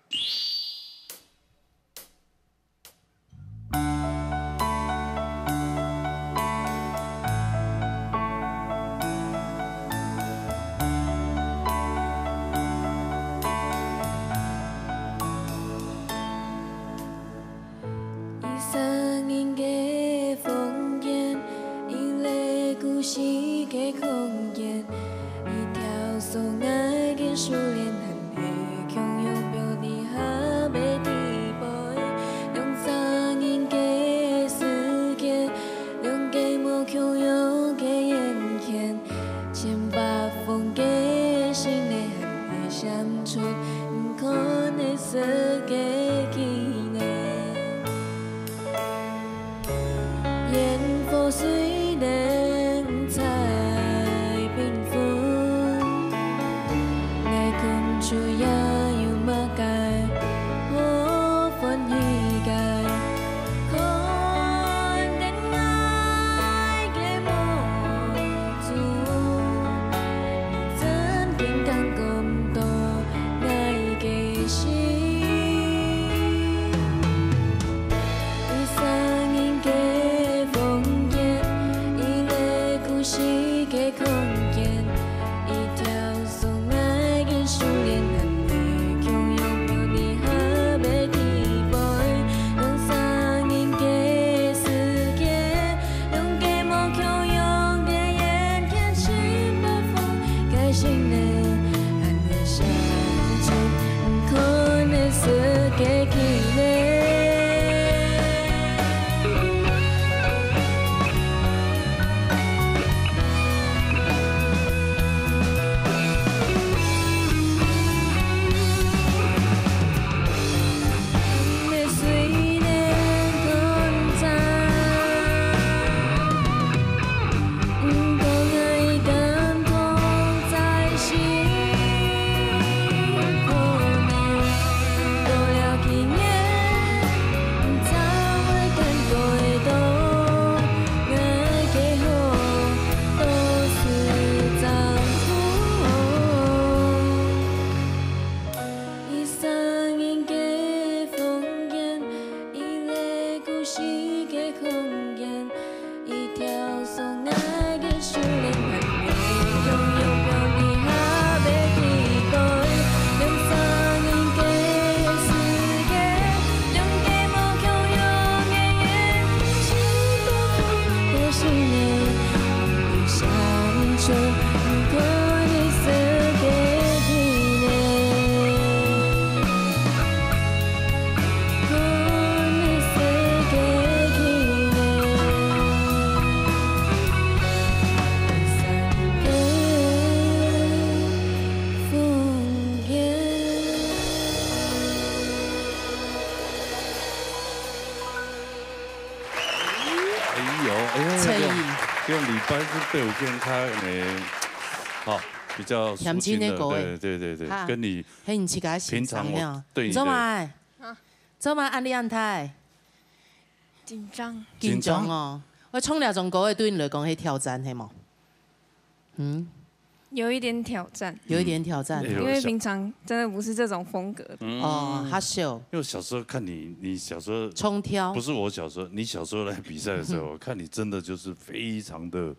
一三人个房间，因为故事个空间，一条所爱个手链，还系共样表底下个地步。两三人个世界，两个无共样个眼圈，千百封个信个，还系闪出毋可能失个纪念。 烟火虽然在缤纷，爱看出也有么个好欢喜个，看见爱个目哎呦，哎呦，诚意。用礼拜是表现开呢，好，比较抒情的，恬静的歌，对对对对，哈，跟你嘿，你自家欣赏平常我呀。对你的你做嘛？啊。做嘛？安利安泰？紧张。紧张哦。我唱两种歌，对你来讲，是挑战，系吗？嗯。 有一点挑战。有一点挑战。嗯。因为平常真的不是这种风格的。嗯。哦，好笑。因为小时候看你，你小时候冲挑。不是我小时候，你小时候来比赛的时候，我看你真的就是非常的，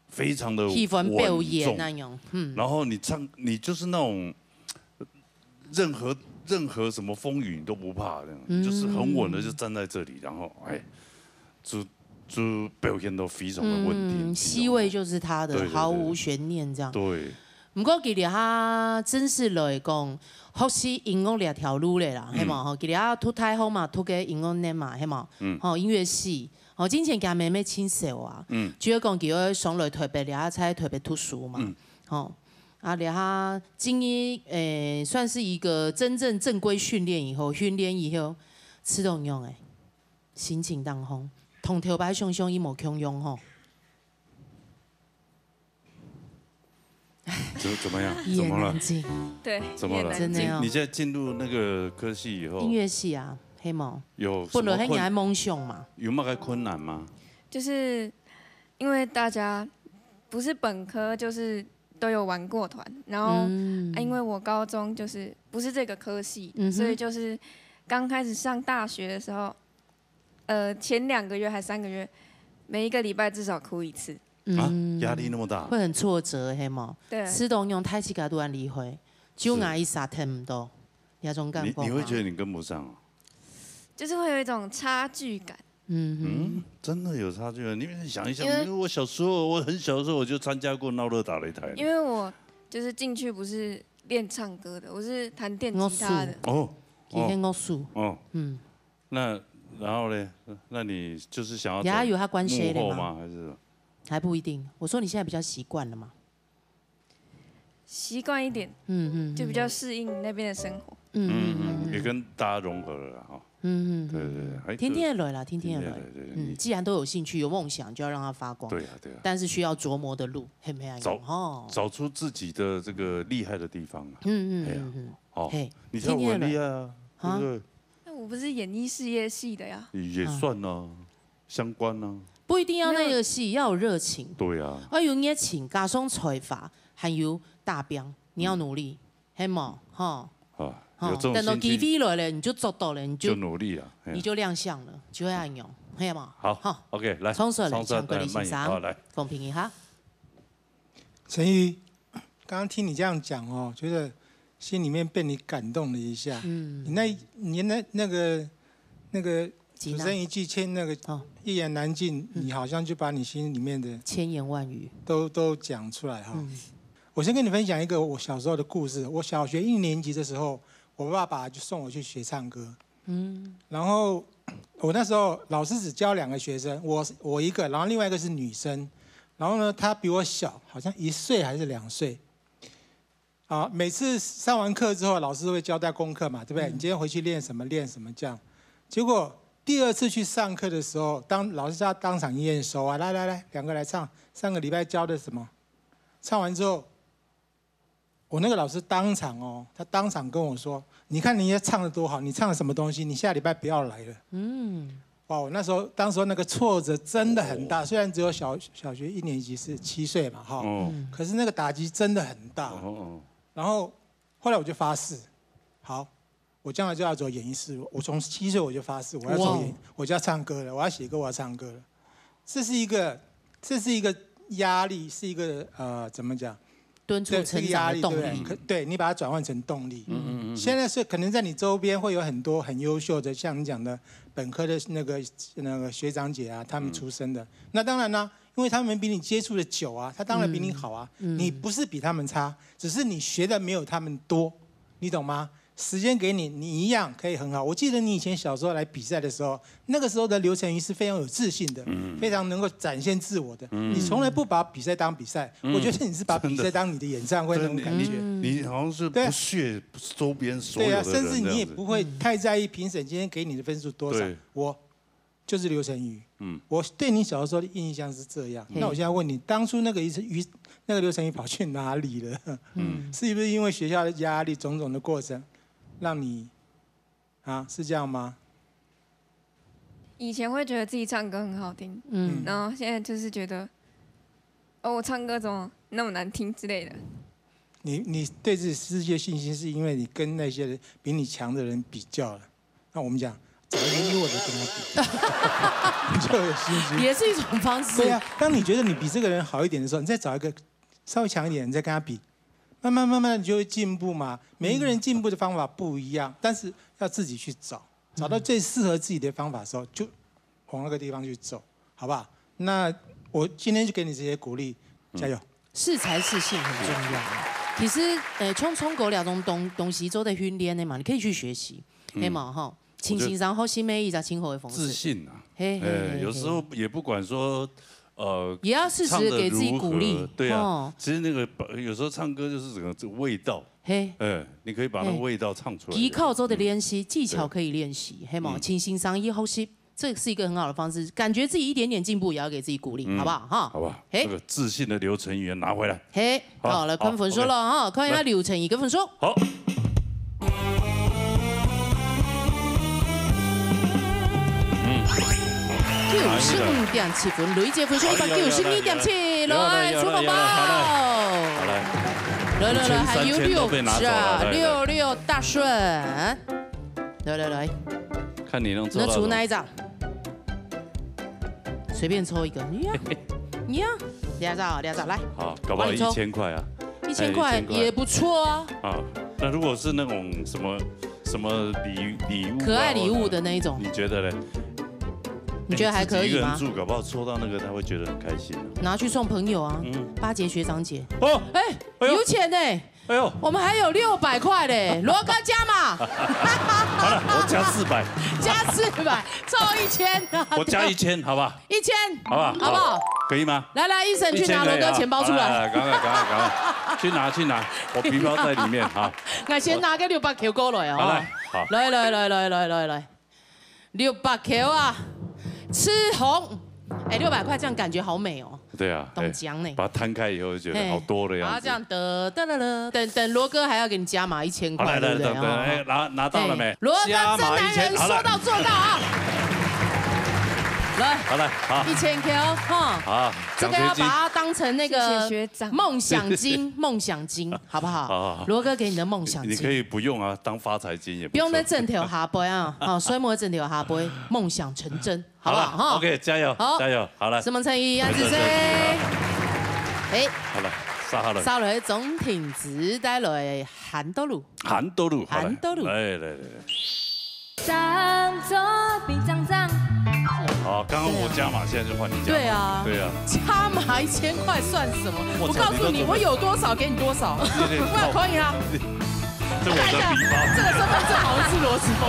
非常的喜欢表演那种，稳重。嗯。然后你唱，你就是那种任何，任何什么风雨你都不怕，这样，嗯。就是很稳的就站在这里，然后，哎，就，就表现得非常的稳定，嗯，非常的，C位就是他的，对对对。毫无悬念这样。对。毋过佢這下正式來講，學習音樂這條路咧啦，嗯。係無？吼，佢這下讀大學嘛，讀个音樂系嘛，係無？嗯。吼，音樂系。吼，之前佢阿妹妹親手啊，嗯。主要講佢愛上來台北，這下在台北讀書嘛。嗯。吼，啊，這下今日，誒，算是一個真正正規訓練以後，訓練以後，試著仰般誒？ 心情當中，同頭擺想像已無共樣吼。怎，怎麼樣？一言難盡。怎麼了？對，怎麼了？一言難盡。真的哦。你，你現在進入那個科系以後，音樂系啊，係無？有什麼困，本來係你的夢想嘛。有麼个困難嗎？就是因為大家不是本科，就是都有玩過團，然後，嗯。啊，因為我高中就是不是這個科系，嗯哼。所以就是剛開始上大學的時候， 呃，前兩個月還三個月，每一個禮拜至少哭一次。啊，嗯。壓力那麼大。會很挫折，係無？對。試著仰大自家都恁厲害，就𠊎一儕聽毋到，這種感覺嗎？你，你會覺得你跟不上哦？就是會有一種差距感。嗯哼。嗯，真的有差距啊！你想一想，因為，因為我小時候，我很小的時候我就參加過鬧熱打擂台。因為我就是進去不是練唱歌的，我是彈電吉他的。樂手。哦，佢係樂手。哦。嗯。 那然後呢？那你就是想要走也有它關係的嘛。幕後嗎？還是？還不一定。我說你現在比較習慣了嘛。習慣一點，嗯，嗯，嗯。就比較適應那邊的生活。嗯，嗯，嗯，嗯，嗯。也跟大家融合了啦，哈。嗯，嗯，嗯。對，對，對，還可以。天天地來啦，天天地來。天天地來，對，對，嗯，你既然都有興趣、有夢想，就要讓它發光。對啊，對啊。但是需要琢磨的路，係毋係啊？找，哦。找出自己的這個厲害的地方啊。嗯，嗯，哎呀，嗯，嗯。哦，嘿，你跳舞很厲害啊，天天地來。對不對？啊？ 那我不是演藝事業系的呀。也算啊，啊。相關啊。不一定要那個系，沒有。要有熱情。對啊。要有熱情，加上才華，還有打拚，你要努力，嗯。係無？吼。啊，吼，有這種心情，等到機會來了，你就做到了，你就，就努力啊，嘿啊。你就亮相了，就會恁樣，係無？好，好。OK，來，唱出來，唱歌的先生，來，慢一點，好，來。公平一下。陳宇， 剛剛聽你這樣講哦，覺得心裡面被你感動了一下。嗯。你那，你那，那個，那個主持人一句千，那個哦。一言難盡，嗯。你好像就把你心裡面的千言萬語。都，都講出來哈。嗯。我先跟你分享一個我小時候的故事。我小學一年級的時候，我爸爸就送我去學唱歌。 嗯。然後我那時候老師只教兩個學生，我，我一個，然後另外一個是女生。然後呢，她比我小，好像一歲還是兩歲。啊，每次上完課之後，老師會交代功課嘛，對不對？嗯。你今天回去練什麼，練什麼這樣。結果第二次去上課的時候，當，老師叫她當場驗收啊，來，來，來，兩個來唱，上個禮拜教的什麼？唱完之後， 我那個老師當場哦，他當場跟我說：「你看你也唱得多好，你唱什麼東西？你下禮拜不要來了。」嗯。哇，我那時候，當時候那個挫折真的很大，雖然只有小，小學一年級是七歲嘛，哈，哦。嗯。可是那個打擊真的很大。哦，哦。然後後來我就發誓，好， 我將來就要走演藝事業。我從七歲我就發誓，我要走演，哇哦。我就要唱歌了，我要寫歌，我要唱歌了。这是一个，这是一个压力，是一个，呃，怎么讲？敦促成长的动力。对，这个压力，对不对？可，对，你把它转换成动力。嗯，嗯，嗯，嗯。现在是可能在你周边会有很多很优秀的，像你讲的本科的那个，那个学长姐啊，他们出身的。嗯。那当然啦，因为他们比你接触的久啊，他当然比你好啊。嗯嗯你不是比他们差，只是你学的没有他们多，你懂吗？时间给你，你一样可以很好。我记得你以前小时候来比赛的时候，那个时候的刘成瑜是非常有自信的，非常能够展现自我的。你从来不把比赛当比赛，我觉得你是把比赛当你的演唱会那种感觉。你你好像是对啊不屑周边所有的人对啊，甚至你也这样子。不会太在意评审今天给你的分数多少。对我就是刘成瑜，嗯我对你小时候的印象是这样。嘿那我现在问你，当初那个于于那个刘成瑜跑去哪里了？嗯是不是因为学校的压力种种的过程，让你啊是这样吗？以前会觉得自己唱歌很好听，嗯然后现在就是觉得，哦，我唱歌怎么那么难听之类的。你你对自己失去信心，是因为你跟那些人比你强的人比较了。那我们讲，找一个弱的跟他比，你就有信心。也是一种方式。对啊，当你觉得你比这个人好一点的时候，你再找一个稍微强一点，你再跟他比，慢慢慢慢你就会进步嘛。每一个人进步的方法不一样，但是要自己去找，找到最适合自己的方法的时候，就往那个地方去走，好不好？那我今天就给你这些鼓励，加油！适才适性很重要。其实，呃，像唱歌這種東東西做得訓練的嘛，你可以去學習，係嘛吼？請先生學習每一隻唱歌的方式。自信啊，嘿嘿嘿哎，有时候也不管说，呃，也要适时地给自己鼓励唱得如何对啊哦，其实那个有时候唱歌就是整个这个味道，嘿，哎，你可以把那个味道唱出来。技巧做得練習，技巧可以練習，係嘛？嗯請先生去學習，這是一個很好的方式，感覺自己一點點進步，也要給自己鼓勵，嗯好不好？哈，好不好？嘿那个自信的劉成瑜拿回來。嘿，好好，來看分數了哈，看一下劉成瑜个分數。好，九十五點七分，累計分數一百九十二點七，來，有了有了出紅包。有了好了好了，來來來，五千還有六三千都被拿走了隻啊，來來六六大順。來來來，看你能抽到什么那出哪一張？随便抽一个，你呀，你呀，两张啊，两张来，好，搞不好一帮你抽千块啊，一千哎块也不错啊。啊。那如果是那种什么什么礼礼物啊可爱礼物的那一种或者你觉得嘞？你觉得还可以吗哎你自己一个人住，搞不好抽到那个他会觉得很开心啊。拿去送朋友啊，嗯巴结学长姐。哦，哎，哎呦有钱呢，哎呦，我们还有六百块嘞，罗哥加码，好了，我加四百，加四百，凑一千啊，我加一千，好不好？一千，好不好？好不好？可以吗？来来，医生去拿罗哥一千可以啊钱包出来。哎赶快赶快赶快，去拿去拿，我皮包在里面哈。那先拿个六百块过来哦。好来，好，来来来来来来来，六百块啊，吃红。哎，六百块这样感觉好美哦。对啊，懂讲呢哎把它摊开以后就觉得嘿好多的样子。然后这样得得得得，等等罗哥还要给你加码一千块，好来来对不对？等等，哎哦拿拿到了没嘿？罗哥加码真男人，一千，好了，说到做到啊！来，好了，好一千块哦，哈。好，这个要把奖学金。它当成那谢谢个学长梦想金，梦想金，好不好？好好好罗哥给你的梦想金，你可以不用啊，当发财金也不不用错再枕头下背啊，好，睡梦枕头下背，梦想成真，好不好？好了哈，，OK，加油，好加油，好了，什么诚意啊，对子谁对对？哎，好了，杀好了，杀了总挺直带了韩多路，韩多路，好了韩多路来来来来，张左比张张，好，刚刚我加码，现在就换你加码，对啊对啊，加码一千块算什么？我我告诉你，操你都准备我有多少给你多少，对对我也可以啊。这我的皮包。这个身份证好像是罗子峰。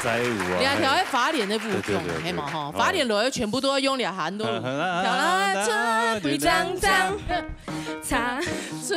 再舞啊，你還跳迄花蓮的舞曲，對對對對係嘛吼？哦花蓮落去全部都愛用這下都，嗯嗯跳啦，嗯出肥锺锺，擦，出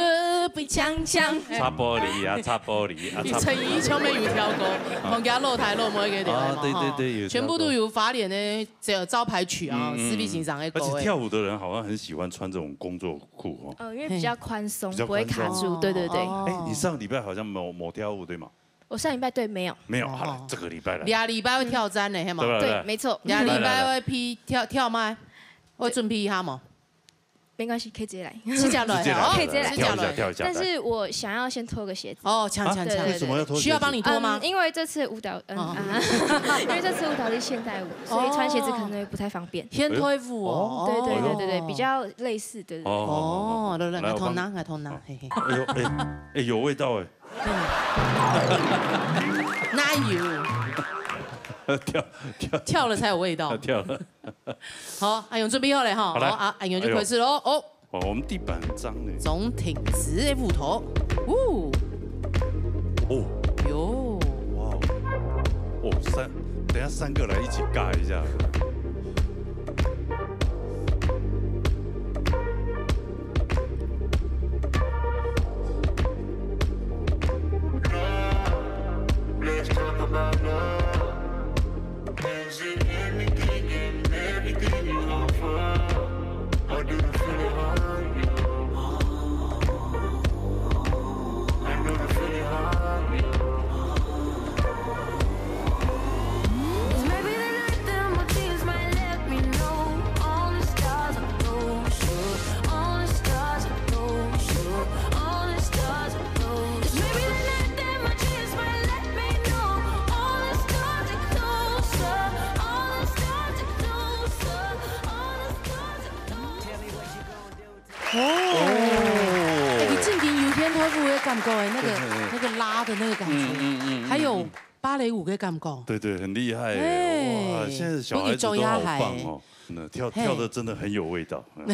肥锺锺。擦玻璃啊，擦玻璃啊，你擦玻璃。陳奕迅沒有跳過，同家老太老妹个對啊嘛？對對對有跳過全部都有花蓮的這招牌曲啊，嗯嗯施必行上的歌而且欸。跳舞的人好像很喜歡穿這種工作褲哦。呃，因為比較寬鬆，比較寬鬆不會卡住。對對對，哦哎，你上禮拜好像沒有沒有跳舞對嗎？我上禮拜對沒有。沒有，哦好了，這個禮拜來。兩禮拜會挑戰呢，係嘛？對吧？對，沒錯。兩禮拜會P跳跳嗎？會準備一下嘛？沒關係，可以直接來。直接來直接來哦，可以直接來直接來。跳一下，跳一下。但是我想要先脫個鞋子。哦，搶搶搶！啊為什麼要脫鞋子需要幫你脫嗎嗯，？因為這次舞蹈，嗯哦啊，因為這次舞蹈是現代舞，所以穿鞋子可能會不太方便。現代舞哦，對对对对对，哦比較類似，对对对。哦哦，來來，來，我同拿，我幫我同拿，嘿嘿。哎呦，哎哎，有味道哎。哪有？跳跳跳了才有味道。跳了。好，阿勇準備好了哈。好來好啊，阿勇就開始嘍。哦，哦，我們地板很髒呢。總挺直的舞頭。哦，哦，喲，哇哦，哦三，等一下三個來一起尬一下。 Let's talk about love. Is it anything and everything you offer? Or do you feel it hurt you? I know you feel it hurt you. Maybe the night that my tears might let me know. All the stars are closer. All the stars are closer. All the stars are closer. Maybe the night that my tears might let me know. All the stars are closer. All the stars are closer. All the stars are closer. 哦，哎，你正經有現代舞的感覺哎，那個那個拉的那個感覺，嗯嗯嗯嗯還有芭蕾舞的感覺。對對，很厲害哎耶！哇，現在小孩子都好棒哦，真的跳嘿跳的真的很有味道。嗯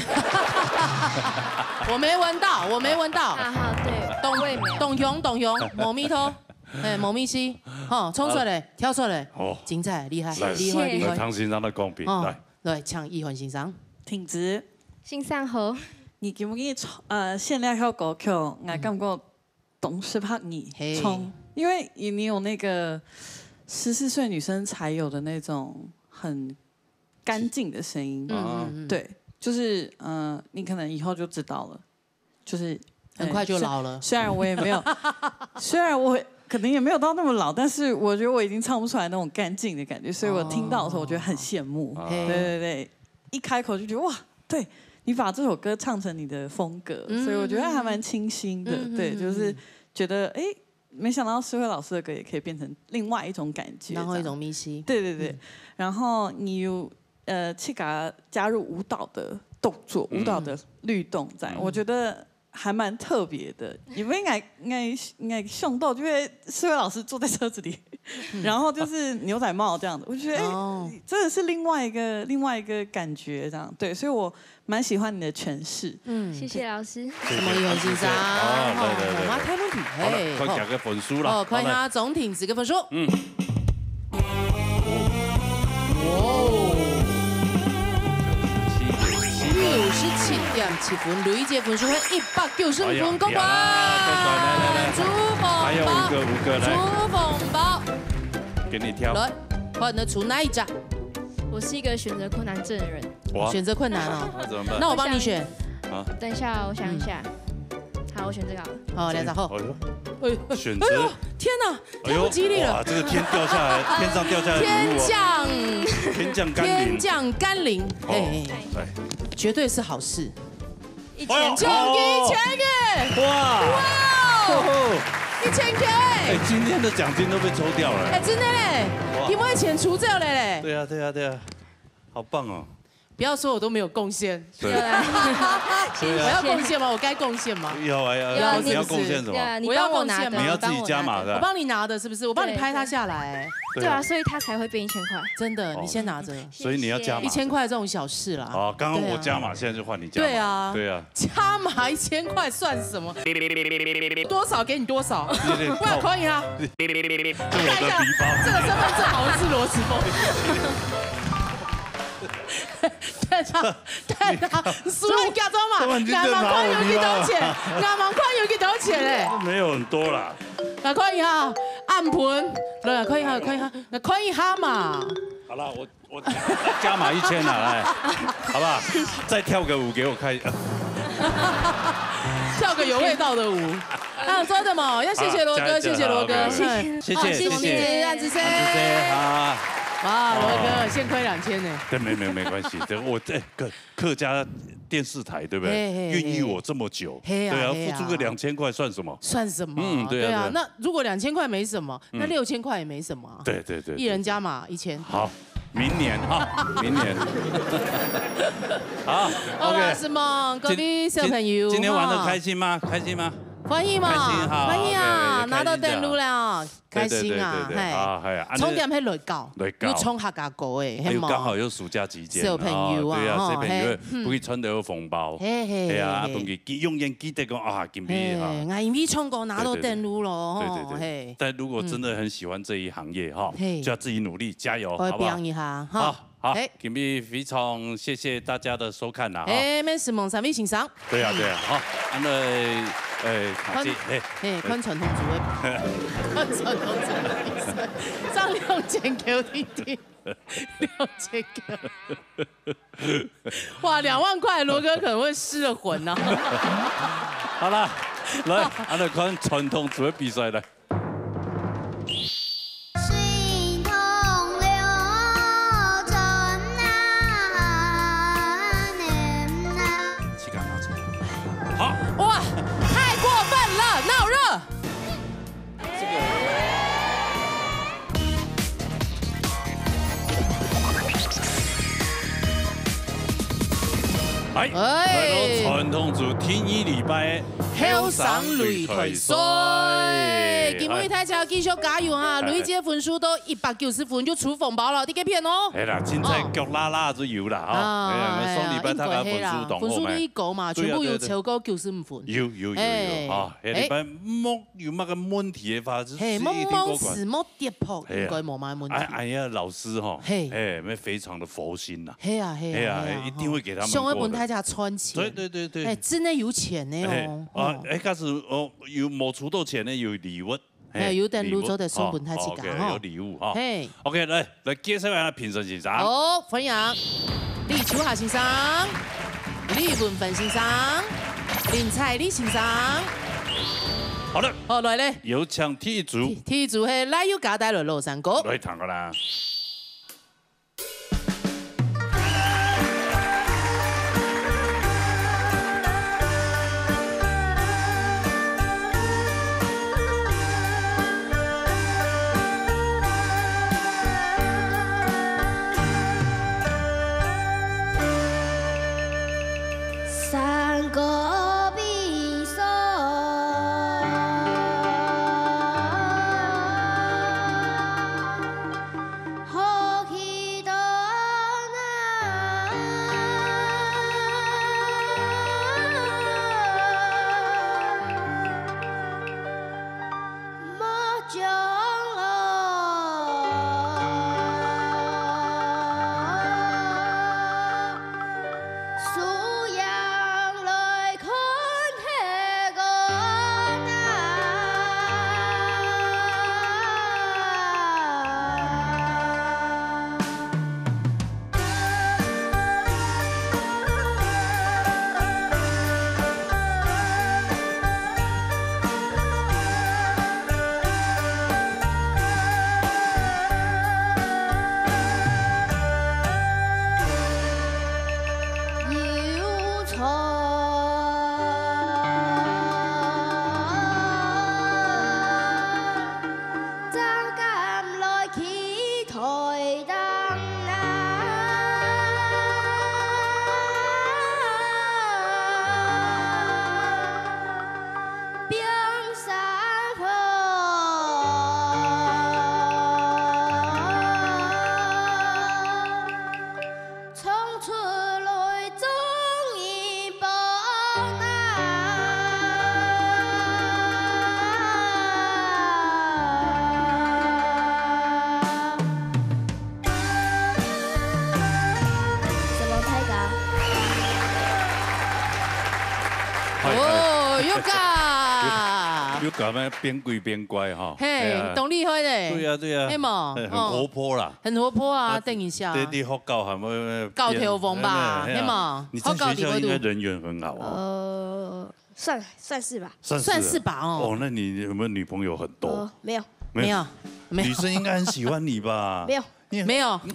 我沒聞到，我沒聞到。啊哈，對，董我也沒有。董雄，董雄，貓咪頭，哎，貓咪西，吼，衝出來，跳出來，哦，精彩，厲害，來厲害，厲來，害。唐先生的公平，哦來，來，請一凡先生。挺直，先生好，你今日呃獻了首歌曲，我感覺當適合你嘿唱，因為你你有那個十四歲女生才有的那種很乾淨的聲音，嗯嗯嗯，對，就是呃，你可能以後就知道了，就是很快就老了。虽然我也没有，虽然我可能也没有到那么老，但是我觉得我已经唱不出来那种干净的感觉，所以我听到的时候我觉得很羡慕。哦对对对，一开口就觉得哇，对你把这首歌唱成你的风格，嗯所以我觉得还蛮清新的。嗯嗯对，嗯就是觉得哎，没想到诗慧老师的歌也可以变成另外一种感觉，然後一这样種迷失。对对对，嗯然后你有呃去给他加入舞蹈的动作，嗯舞蹈的律动在，我觉得还蛮特别的。你们应该应该应该想到，因为诗慧老师坐在车子里，然后就是牛仔帽这样子，我觉得哎、哦真的是另外一个另外一个感觉这样，对，所以我蛮喜欢你的诠释。嗯，謝謝老師。什麼有先生？啊，來來來好，我們太問題，好了，嘿，看幾個分數啦。哦，看一好來下總挺幾個分數。嗯，哦，九十七點七分，累計分數係一百九十五分，過關。哎呀，過關，來來來朱紅包，還有五個，五個，來朱紅包，給你挑。來，看你出哪一隻？我是一個選擇困難症的人。哇，選擇困難哦。那怎麼辦？那我幫你選。等一下，我想一下。好，我選這個好了。好，兩隻好。哎呦，哎呦，選擇哎呦，天哪，哎呦太不吉利了哇，。這個天掉下來，天上掉下來的禮物哦，天降，天降甘霖。天降甘霖，哦嘿，哎，絕對是好事。一哎呦千獎金一千個，哇，哇，哦一千個，哎，今天的獎金都被抽掉了。哎，真的嘞，哇你們的錢出走了嘞。對啊，對啊，對啊，好棒哦！不要说我都没有贡献。对。对啊。我要贡献吗？我该贡献吗？要啊，要啊，要啊，你要贡献什么？对啊，你帮我拿的，我要贡献吗？你帮我拿的。你要自己加码的。我帮你拿的，是不是？我帮你拍它下来。对啊。对啊，所以它才会变一千块。真的，哦。你先拿着。所以你要加码。谢谢。一千块这种小事啦。哦，刚刚我加码，对啊。现在就换你加码。对啊。对啊。加码一千块算什么？多少给你多少。有点，我来看一下。这我的皮包。这个身份证好像是罗时丰。 等一下，等一下，输了假装嘛，这完全就拿我皮包了。两万块有几多钱？两万块有几多钱嘞？没有很多啦。来看一下，暗盆，来看一下，看一下，来看一下嘛。好了，我，我加码一千了，来，好不好？再跳个舞给我看一下。跳个有味道的舞。啊，真的吗？要谢谢罗哥，好，谢谢罗哥，谢谢，谢谢，谢谢。好，谢谢，谢谢。谢谢，谢谢，谢谢。哇，罗哥，啊。幸亏两千呢。对，没，没，没关系。对，我，哎，客，客家电视台，对不对？嘿，嘿，嘿。孕育我这么久，嘿啊，对啊，嘿啊。付出个两千块算什么？算什么？嗯，对啊，对啊。对啊。那如果两千块没什么，那嗯。六千块也没什么啊。对，对，对，一人加码一千。好，明年哈，明年。好，好啦，OK。是吗？各位小朋友，今，今，今天玩得哈。开心吗？开心吗？欢喜嘛，开心哈，欢喜啊，OK，OK，拿到登录了。 开心啊，开心就好。对，对，对，对，嘿。啊，嘿，啊，重点係來教，來教。有唱客家歌誒，哎，係無？又剛好又暑假期間，小朋友啊，哦，對啊，吼，小朋友，嘿，嗯。分佢賺到紅包。嘿，嘿，哎呀，嘿，嘿。分佢記，永遠記得講啊，今日哈。嘿，𠊎因為唱歌拿到登錄咯，對，對，對。吼，嘿。但如果真的很喜歡這一行業哈，嗯。嘿。就要自己努力，加油，好不好？我會拚一下，哈。好。 好，嘿。今日非常謝謝大家的收看啦，哈。嘿，免承蒙三位先生。對啊，對啊，好，恁樣，誒，看，看，嘿。嘿，看傳統組的，看傳統組的比賽，上兩千九定定，兩千九。哇，兩萬塊，羅哥可能會失了魂啊。好啦，來，恁樣看傳統組的比賽來。 時間到。好。哇，太過分了，鬧熱。這個。來，哎。來到傳統組第二禮拜 後生擂台賽。今晡日大家繼續加油哈，哎。累積分數到一百九十分就出紅包了，你該片哦。哎啦，凊彩腳拉拉就有啦，哈。哦。哎呀，哎呀，上禮拜大家分數當好咩？應該係啦，分數都已高嘛，對啊，全部有超過九十五分。對啊，對啊。有，有，有，有，哎。啊，哎，哎。禮拜莫有麼个問題的話，就嘿，直接一定過關。莫，莫死，莫跌破，哎呀。應該無麼个問題。哎，哎呀，老師哈，嘿。哎，那非常的佛心吶。嘿啊，嘿啊，嘿啊，嘿啊，一定會給他們過的。吼。上一本大家賺錢。對，對，對，對。哎，真的有錢呢哦。哎，啊，哦。哎，假使，哦， 有無出到錢呢，有禮物。哎，嘿，有登錄做得送分大家，禮物，哦，OK，吼。有禮物，吼。嘿。OK，來，來介紹一下評審先生。好，歡迎李秋霞先生、李文芬先生、林采麗先生。好了。好，來咧。有請第一組。第，第一組係來又加帶來老山歌。來，聽過啦。就感覺變鬼變怪哈。嘿，哎呀，當厲害嘞。對呀，對呀。嘿嘛，哎，很活潑啦。哦。很活潑啊，啊，等一下。在，在學校還會，會變，教頭王吧，哎，哎，哎。嘿嘛，你在學校應該人緣很好哦。學校裡面都有。呃，算，算是吧。算是啊。算是吧，哦。哦，那你有沒有女朋友很多？呃，沒有。沒有。沒有，沒有。女生應該很喜歡你吧？沒有。你很，沒有。你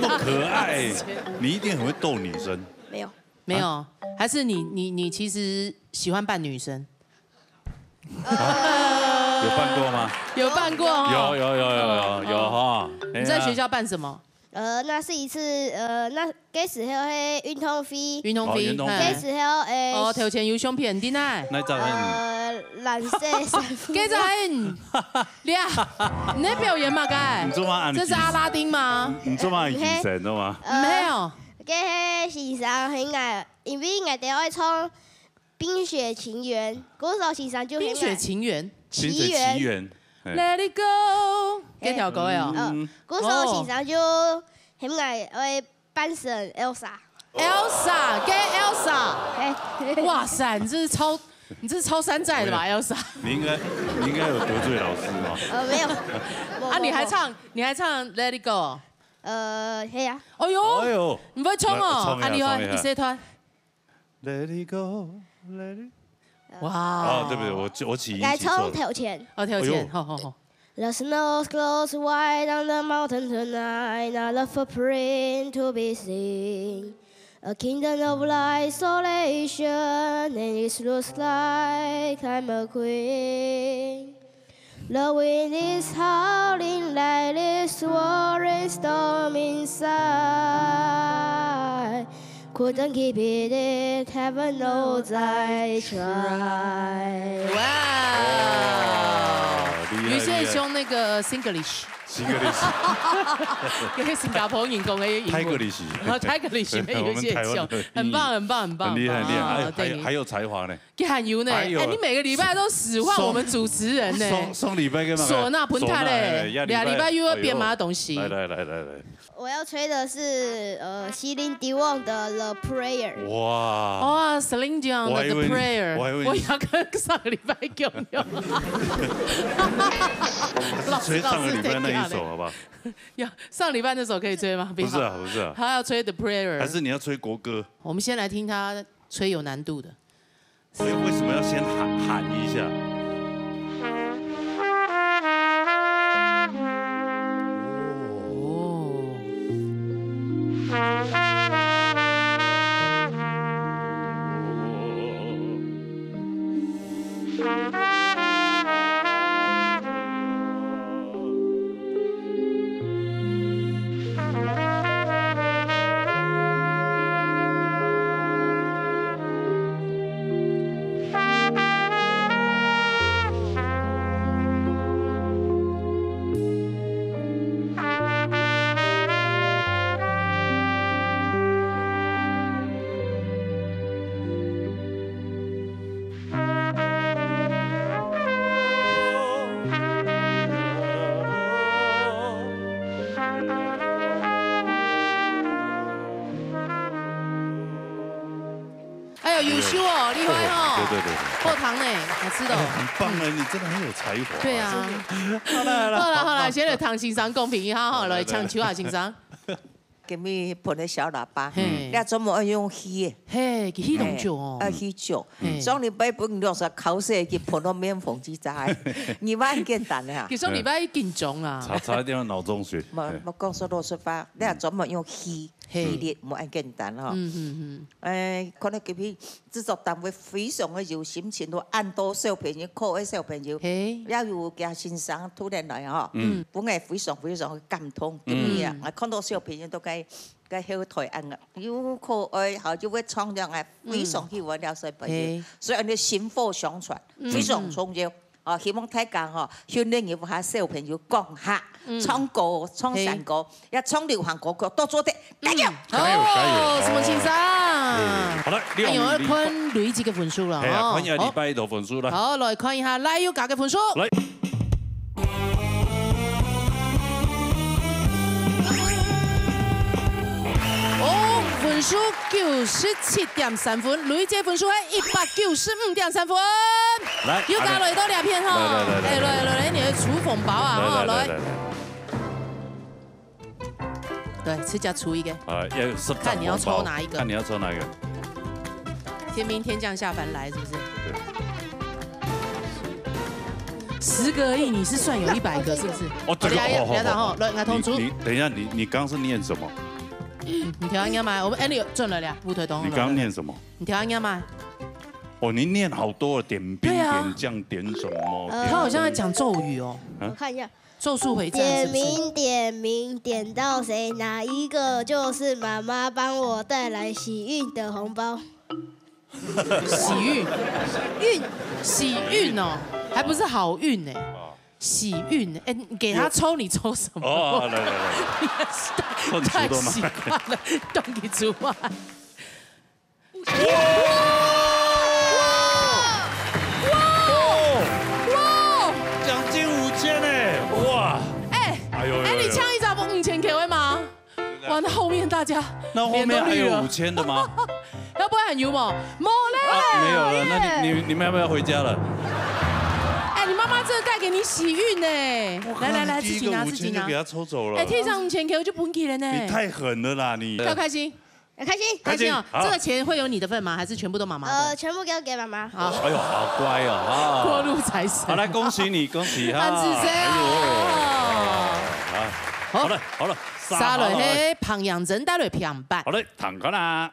那麼可愛，你一定很會逗女生。沒有。沒有，啊？還是你，你，你其實喜歡扮女生？ 有扮過嗎？有扮過哦。有，有，有，有，有，有哈。你在學校扮什麼？哎呀。呃，那是一次，呃，那，該時候係運動會。運動會，哦，運動會。嘿。該時候，誒，哦，頭前有相片，你呢？哪隻人？呃，藍色衫褲。該隻人，你啊，你在表演嘛，該？你做麼个恁，這是阿拉丁嗎？你，你做麼个恁，嘿，神的嗎？呃，沒有。該係先生很愛，因為𠊎兜愛唱 《冰雪奇緣》，故所先生就喊𠊎。《冰雪奇緣》？奇緣。《冰雪奇緣》，嘿。Let it go，該條歌个哦。嗯。嗯，故所先生就喊𠊎愛扮成Elsa。Elsa，該Elsa。嘿。哇塞，你這是超，你這是超山寨的吧，Elsa？你應該，你應該有得罪老師哦。呃，沒有。啊，你還唱，你還唱Let it go？呃，嘿啊。哎喲，哎喲，你會唱哦？來，唱一下，啊，你會，唱一下。一小段。 Let it go, let it。哇。哦，對不起，我，我起音起錯了。來，從頭前。哦，頭前，哎喲。好，好，好。The snow glows white on the mountain tonight, not a footprint to be seen. A kingdom of isolation, and it looks like I'm a queen. The wind is howling like this roaring storm inside. Couldn't keep it in, heaven knows I tried.哇哦！哦，厲害，有一些很像那個Singlish。Singlish。跟新加坡人講的英文。Tigerish。哦，Tigerish，有一些很像。我們台灣的。很棒，很棒，很棒，很厲害，很厲害。哦，哎，還有，對。還有才華呢。 佢還有呢，還有，哎，你每個禮拜都使喚我們主持人呢。上，上禮拜幹嘛？嗩吶，分他咧，嗩吶，哎，下禮拜，兩禮拜又要編麼个東西？哎喲。來，來，來，來，來。我要吹的是，呃，Celine Dion的The Prayer。哇。哇，Celine Dion的The Prayer，我還以為你，我還以為你，我也跟上個禮拜一樣。他是吹上個禮拜那一首，老師，老師，好不好？要，上禮拜那首可以吹嗎？不要。不是啊，不是啊。他要吹The Prayer。還是你要吹國歌？我們先來聽他吹有難度的。 所以為什麼要先喊，喊一下？哦。哎喲，優秀哦，厲害哦。對，對，對，對。好聽呢，好聽哦。哎，很棒哎，你真的很有才華。對啊。好了，好了。好了，好了，先來聽先生講評一下哈，來，來，來。請秋華先生。 今日噴个小喇叭，嘿。你專門愛用吸个。嘿，佢吸當久哦。嘿，愛吸久。嘿。上禮拜分老師考試，佢噴到面紅耳赤个，你嘛恁簡單个啊。佢上禮拜緊張啊。嗯。差，差一點要腦中血。無，嘿。無講說老實話，你也專門用吸，嘿。吸力，無恁簡單吼。嗯，嗯，嗯。哎，可能今日製作單位非常个有心情，都恁多小朋友，可愛小朋友，嘿。也有佢先生突然來吼，嗯。本來非常非常个感動，嗯。今日啊，嗯。看到小朋友都該 个後台恁个，又可愛，吼，又會唱這樣个，非常喜歡這小朋友。嗯。嘿。所以恁呢薪火相傳，嗯。非常重要。哦，希望大家吼，訓練一下小朋友講客，嗯。唱歌，唱山歌，嘿。也唱流行歌曲，都做得，加油！嗯。加油，加油！哦，什麼先生？哦。哎，好了，哎喲，兩位，看累積个分數了，嘿啊，哦。看一下禮拜一个分數了。好，來看一下賴宥嘉个分數。來。 哦，分數九十七點三分，累積分數係一百九十五點三分。來，又加了一道兩片吼。來，來，來，來。哎，來，來，來，你的出紅包啊，吼，來，來，來。來，來，來。 對，自家出一個。啊，要十張紅包。看你要抽哪一個。看你要抽哪一個。天兵天将下凡來，是不是？對。十個而已，你是算有一百個，是不是？哦，這個，好，好，好，好。來，來，通出。你，你，等一下，你，你剛是念什麼？你調音嘛，我們Andy轉來了，烏腿東。你剛剛念什麼？你調音嘛。哦，你念好多了，點兵、對啊。点将、点什麼？呃，点他好像在讲咒语哦。啊？我看一下。 咒术回战是不是？点名点名点到谁，哪一个就是妈妈帮我带来喜运的红包。喜运，运，喜运哦，还不是好运呢。喜运，哎，你给他抽，你抽什么？哦，来，来，来。你也是太，太习惯了，动你出啊。 哇！哇！哇！将近五千呢，哇！哎，哎呦呦呦。哎，你抢一张不五千K位吗？哇，那后面大家那后面还有脸都绿了。五千的吗？要不然很幽默，没嘞。啊，没有了，那你，你，你们要不要回家了？哎，你妈妈真的带给你喜运呢。我靠，来，来，来，你第一个自己拿，五千就给他抽走了。自己拿。哎，第一张五千K位就分你了呢。你太狠了啦，你。要开心。 很开心。开心哦，开心，好。这个钱会有你的份吗？还是全部都妈妈的？呃，全部给我给妈妈。好。哎呦，好乖哦，啊。过路财神。好，来，恭喜你，恭喜哈。很仔细哦。哎呦，啊。好。好了，好了，沙拉了。沙拉，嘿，胖羊真带来平板。好嘞，坦克啦。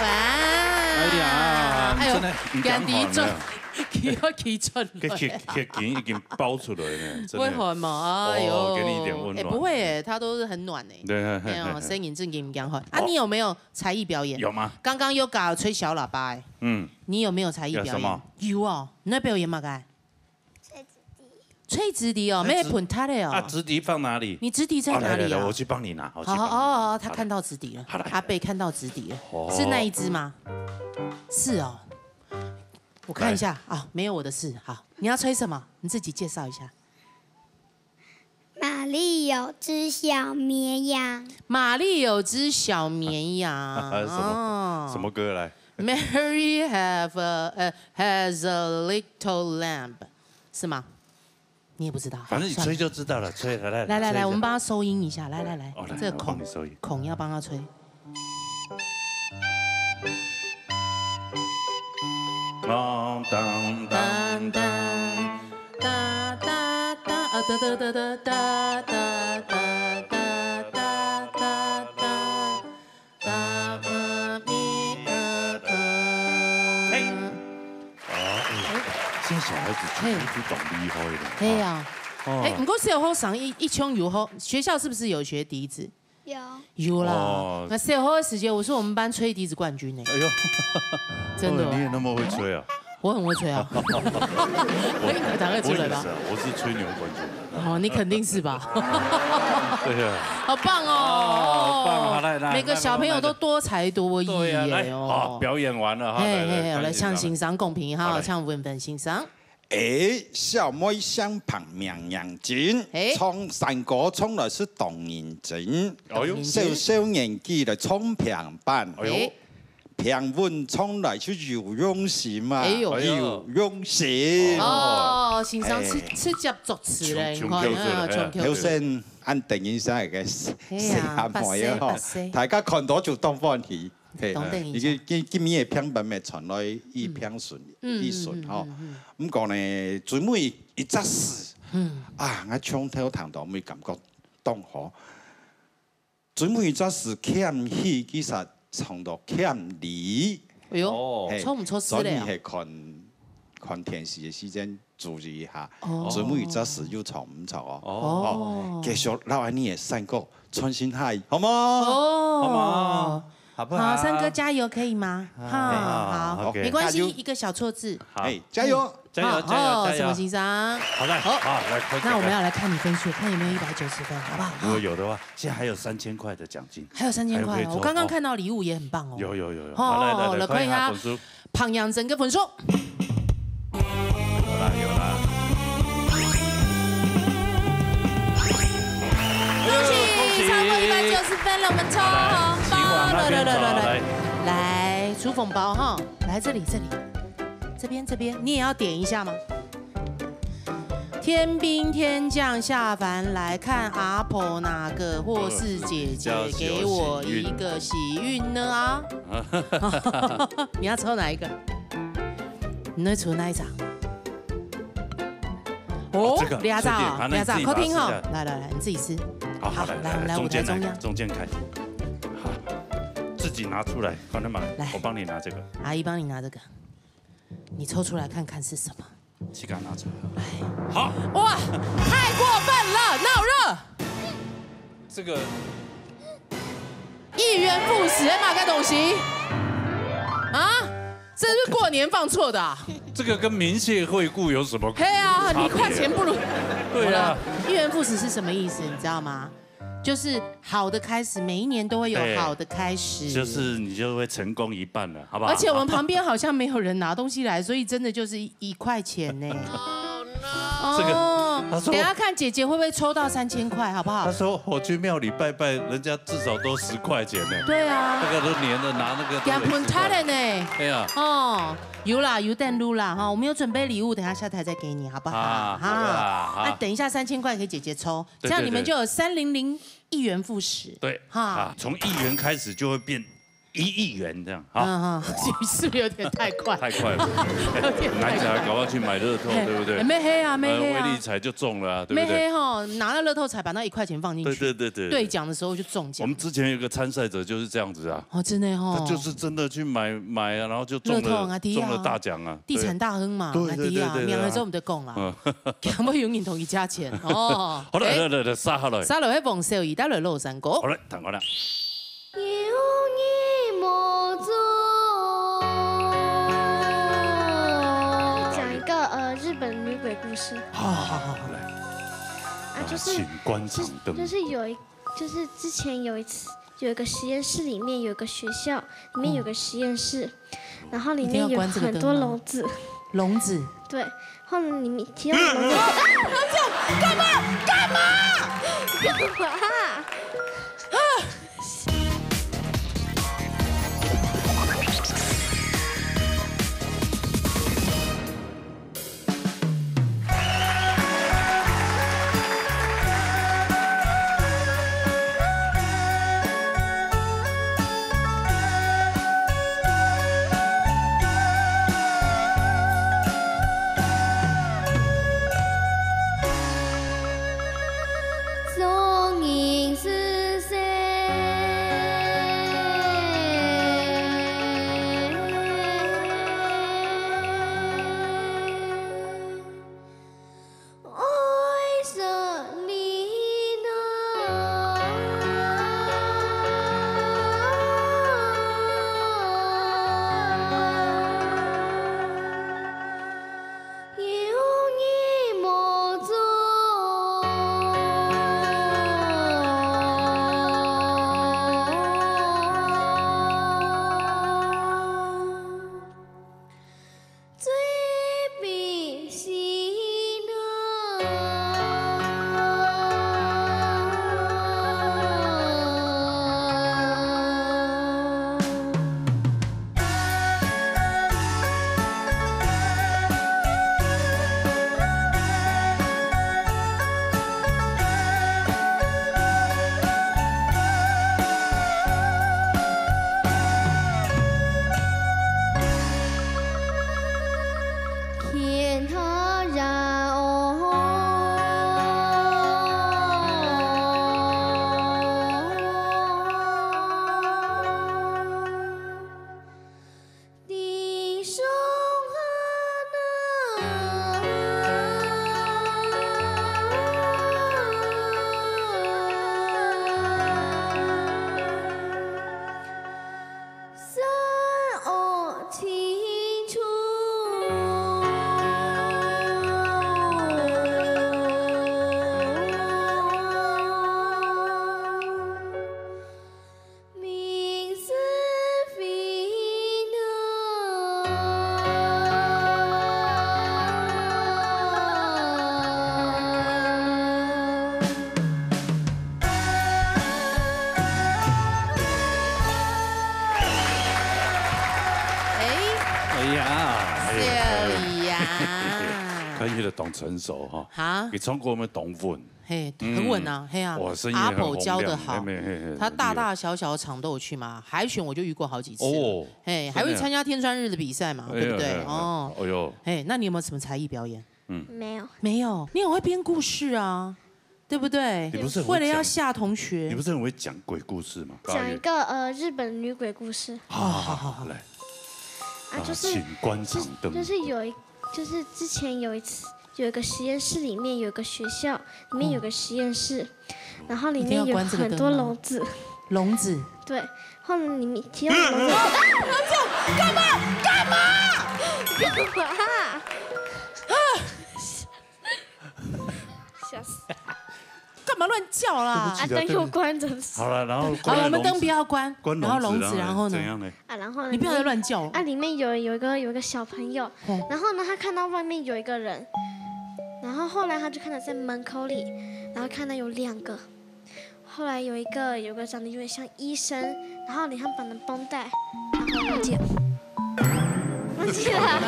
哇！哎呀，哎呦，真的，你讲好了没有？人哋做，佢要企出來。這血，血筋已经爆出来了，真的。會寒嗎？哎呦，哦，给你一点温暖。哎，不会耶，他都是很暖哎。对，哎呦，声音正经讲好。啊，你有没有才艺表演？有吗？刚刚有搞吹小喇叭哎。嗯。你有没有才艺表演？有什么？有哦，你在表演嘛？该？ 吹直笛哦，吹直-，没有捧他的哦。啊，直笛放哪里？你直笛在哪里啊？哦，来，来，来，我去帮你拿，我去帮你拿。好，好，哦，哦，他看到直笛了，好，来。阿贝看到直笛了，哦。是那一只吗？是哦，我看一下啊，没有我的事。好，你要吹什么？你自己介绍一下。马里有只小绵羊。马里有只小绵羊。什么，哦。什么歌来？Mary have a, uh, has a little lamb，是吗？你也不知道。反正你吹就知道了，吹，来，来，来，来，来，吹一下。我们帮他收音一下，来，来，来，哦，来，这个孔，我帮你收音。孔要帮他吹。当当当当，当当当，啊，哒哒哒哒，哒哒哒哒哒哒哒哒。 嘿。哦，哎，现在小孩子全部都懂厉害了。嘿啊。哦。哎，不过小学生一，一腔有好，学校是不是有学笛子？有。有啦。哦。那小学的时间，我是我们班吹笛子冠军呢。哎呦。真的哦。哦，你也那么会吹啊？我很会吹啊。我应该打得出来吧？我也是啊，我是吹牛冠军。哦，你肯定是吧？对啊。好棒哦。哦，好棒，好，来，来，每个小朋友都多才多艺耶，来，来，来，哦。好，表演完了哈，嘿，来，来，嘿，嘿，来，看欣赏。向欣赏公平哈，好，来。向文芬欣赏。 A，小妹姓彭名認真，哎。唱山歌唱來係當認真，哎喲。小小年紀來唱評判，哎喲。評委唱來就有用心啊，哎喲。有用心。哦，欣賞直，哎。直接作詞咧，你看，嗯，唱口水。頭先恁等一下个，嘿啊，細阿妹啊，八歲，吼，八歲。大家看到就當歡喜。 嘿，當然已經，今，今晡日个評判乜傳來一評審，嗯。一審吼。嗯，嗯，嗯，嗯。毋過呢，最尾一隻字，嗯。啊，𠊎從頭聽到尾感覺當好。最尾一隻字欠喜，其實唱到欠理。哎喲，哦。嘿，錯毋錯字了？所以係看，看電視个時間 注意一下，哦。最尾一隻字又唱毋著哦。哦。哦，繼續摎𠊎俚个山歌傳承下去，好無？哦。好嗎？好不好？好，山歌加油可以嗎？啊。哈，好，好，OK。没关系，加油。一个小错字。好。哎，加油！加油，好，加油，哦，加油。沈先生。好，来，好。好，来，快，那我们要来看你分数，看有没有一百九十分，好不好？如果有的话，现在还有三千块的奖金。还有三千块哦，还有可以抽，我刚刚看到礼物也很棒哦。有，有，有，有。哦，好，来，来，来，来，看一下，看一下分数。 彭阳珍个分数。有啦，有啦。恭喜，恭喜。超过一百九十分了，我们抽红包。好，来，齐往那边走，来，来。来，来，出红包哈，来这里，这里，这边，这边，你也要点一下吗？ 天兵天将下凡来看阿婆哪个，或是姐姐，给我一个喜运呢啊？你要抽哪一个？你会抽哪一张？哦，哦，这个，这张哦，随便，反正你自己这张，把它撕下来。扣定哦。来，来，来，你自己撕。好，好，来，来，来，来，我们来中间来，中央。中间开。好，自己拿出来，好，那么来。我帮你拿这个。阿姨帮你拿这个。 你抽出来看看是什么？自家拿出来。来。好。哇，太过分了，闹热！这个一元复始，哪个东西？啊？这是过年放错的啊？这个跟明谢惠顾有什么差别？嘿啊，你快钱不如，对啊。好了，一元复始是什么意思？你知道吗？ 就是好的开始，每一年都会有好的开始。对，就是你就会成功一半了，好不好？而且我们旁边好像没有人拿东西来，所以真的就是一块钱呢。这个，哦，他说，等一下看姐姐会不会抽到三千块，好不好？他说我去庙里拜拜，人家至少都十块钱呢。对啊。那个都连着拿那个都有十块。点盆菜的呢。对啊。哦，有啦，有等路啦哈，我们有准备礼物，等一下下台再给你，好不好？啊，好的啦，哈。啊，等一下三千块给姐姐抽。 对，这样你们就有三零零一元复始。对，哈。啊，从一元开始就会变一亿元这样，哈。嗯，嗯，是不是有点太快？太快了。有点太快。拿起来搞不好去买乐透，嘿，对不对？没黑啊，没黑啊。呃，威力彩就中了啊，对不对？没黑吼，拿了乐透彩，把那一块钱放进去。对，对，对，对。兑奖的时候就中奖。我们之前有个参赛者就是这样子啊。哦，真的吼。他就是真的去买，买啊，然后就中了，乐透啊，对啊。中了大奖啊。地产大亨嘛，对，对，对，对，对啊。啊，名个做毋得讲啦。嗯。 今日有人同佢借錢哦。好了，欸，來，來，來，續下來。續落去黃小儀，帶來老山歌。好了，等我了。講一個，呃，日本女鬼故事。好，好，好，好，來。啊，就是，啊，請關場燈。就是，就是有一，就是之前有一次，有一个实验室里面有一个学校，里面有个实验室，然后里面有很多笼子。笼子。对，后来里面提到笼子，干嘛？干嘛？干嘛？翻譯得當成熟哈。哈？你唱歌有沒有懂穩？嘿，很穩啊，嗯。嘿啊，哇，聲音也很洪亮，阿婆教得好。嘿，嘿，嘿，嘿，他大大小小的场都有去嘛，海选我就遇过好几次了。哦，嘿，还会参加天穿日的比赛嘛，真的啊？对不对？哎呀，哎呀，哦。哎呦。嘿，那你有没有什么才艺表演？嗯。没有。没有，你很会编故事啊，对不对？你不是很会讲，为了要吓同学。你不是很会讲鬼故事吗？讲一个，呃，日本女鬼故事。好，好，好，好，好。来。啊，就是，啊，请关场灯。就是，就是有一，就是之前有一次，有一个实验室里面有一个学校，里面有个实验室，然后里面有很多笼子。哦。一定要关这个灯吗？笼子。对，后来里面，其中一个笼子，啊，干嘛？干嘛？干嘛？吓死！干嘛乱叫啦？对不起，啊，灯又关着。好了，然后好了，关笼子，我们灯不要关，关笼子，然后笼子，然后呢？然后呢？怎样呢？啊，然后呢，你不要再乱叫了。啊，里面有，有一个，有一个小朋友，哦。然后呢，他看到外面有一个人，然后后来他就看到在门口里，然后看到有两个，后来有一个，有个长得有点像医生，然后脸上绑着绷带，然后忘记了。忘记了。啊？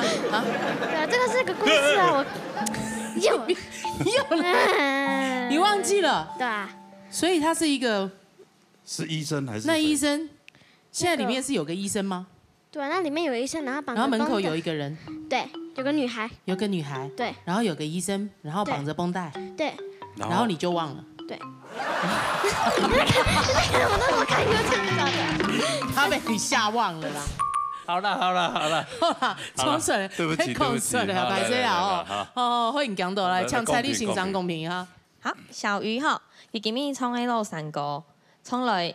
对啊，这个是个故事啊，我，有。又来，你忘记了？对啊。所以他是一个，是医生还是谁？那医生，现在里面是有个医生吗？对啊，那里面有医生，然后绑着绷带。然后门口有一个人。对，有个女孩。有个女孩。对。然后有个医生，然后绑着绷带。对。然后？然后你就忘了。对。我那时候看YouTube找的。他被你吓忘了啦。好了，好了，好了。好啦，好了，冲出来，对不起，太空出来了，对不起，好，来，来，来，白痴啊，哦。好。哦，欢迎讲到来，来，来，抢彩礼欣赏公平哈。公平，公平。好，小鱼哈，佢今日唱个老山歌，唱來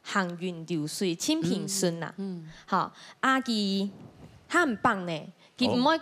行雲流水，盡平順啊。嗯，嗯。好，啊，佢，佢毋放呢，佢毋會，哦。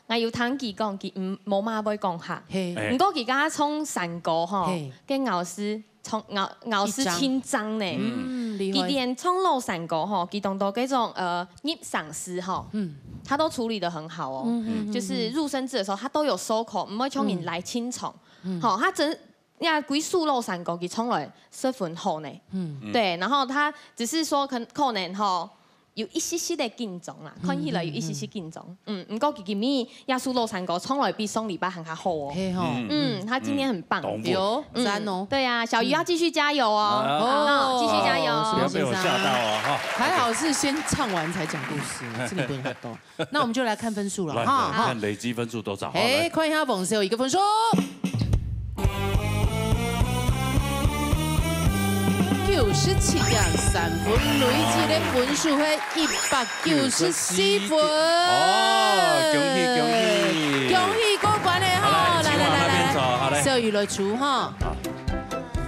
𠊎有聽佢講，佢毋，無麼會講客。嘿。哎。毋過佢剛剛唱山歌吼，嘿。跟老師唱，老，老師一樣。親章呢。嗯，厲害。佢連唱老山歌吼，佢當多該種，呃，入聲字吼，嗯。他都處理得很好哦。嗯，嗯，嗯，就是入聲字的時候，他都有收口，毋會像人來清唱。嗯。嗯。吼，他真 呀，歸首老山歌佢唱來十分好呢。嗯。對，然後他只是說可，可能吼，有一息息的緊張啦，嗯，看起來有一息息緊張。嗯，嗯，嗯。嗯，毋過佢今晡日這首老山歌唱來比上禮拜還較好哦。嘿吼。嗯。嗯，他今天很棒。嗯，懂不？有，嗯，讚哦。對啊，小魚要繼續加油哦。嗯。好，繼續加油。哦，不要被我嚇到哦，哈。還好是先唱完才講故事，這個不能動。 那我們就來看分數了，來，哈，來看累積分數多少，哈，哎，來。看一下王少一个分數。九十七點三分，累積的分數係一百九十四分。哦，恭喜，恭喜。恭喜過關了哈，好，來，來，來，請往那邊走，好，來。來。少宇來出哈。好。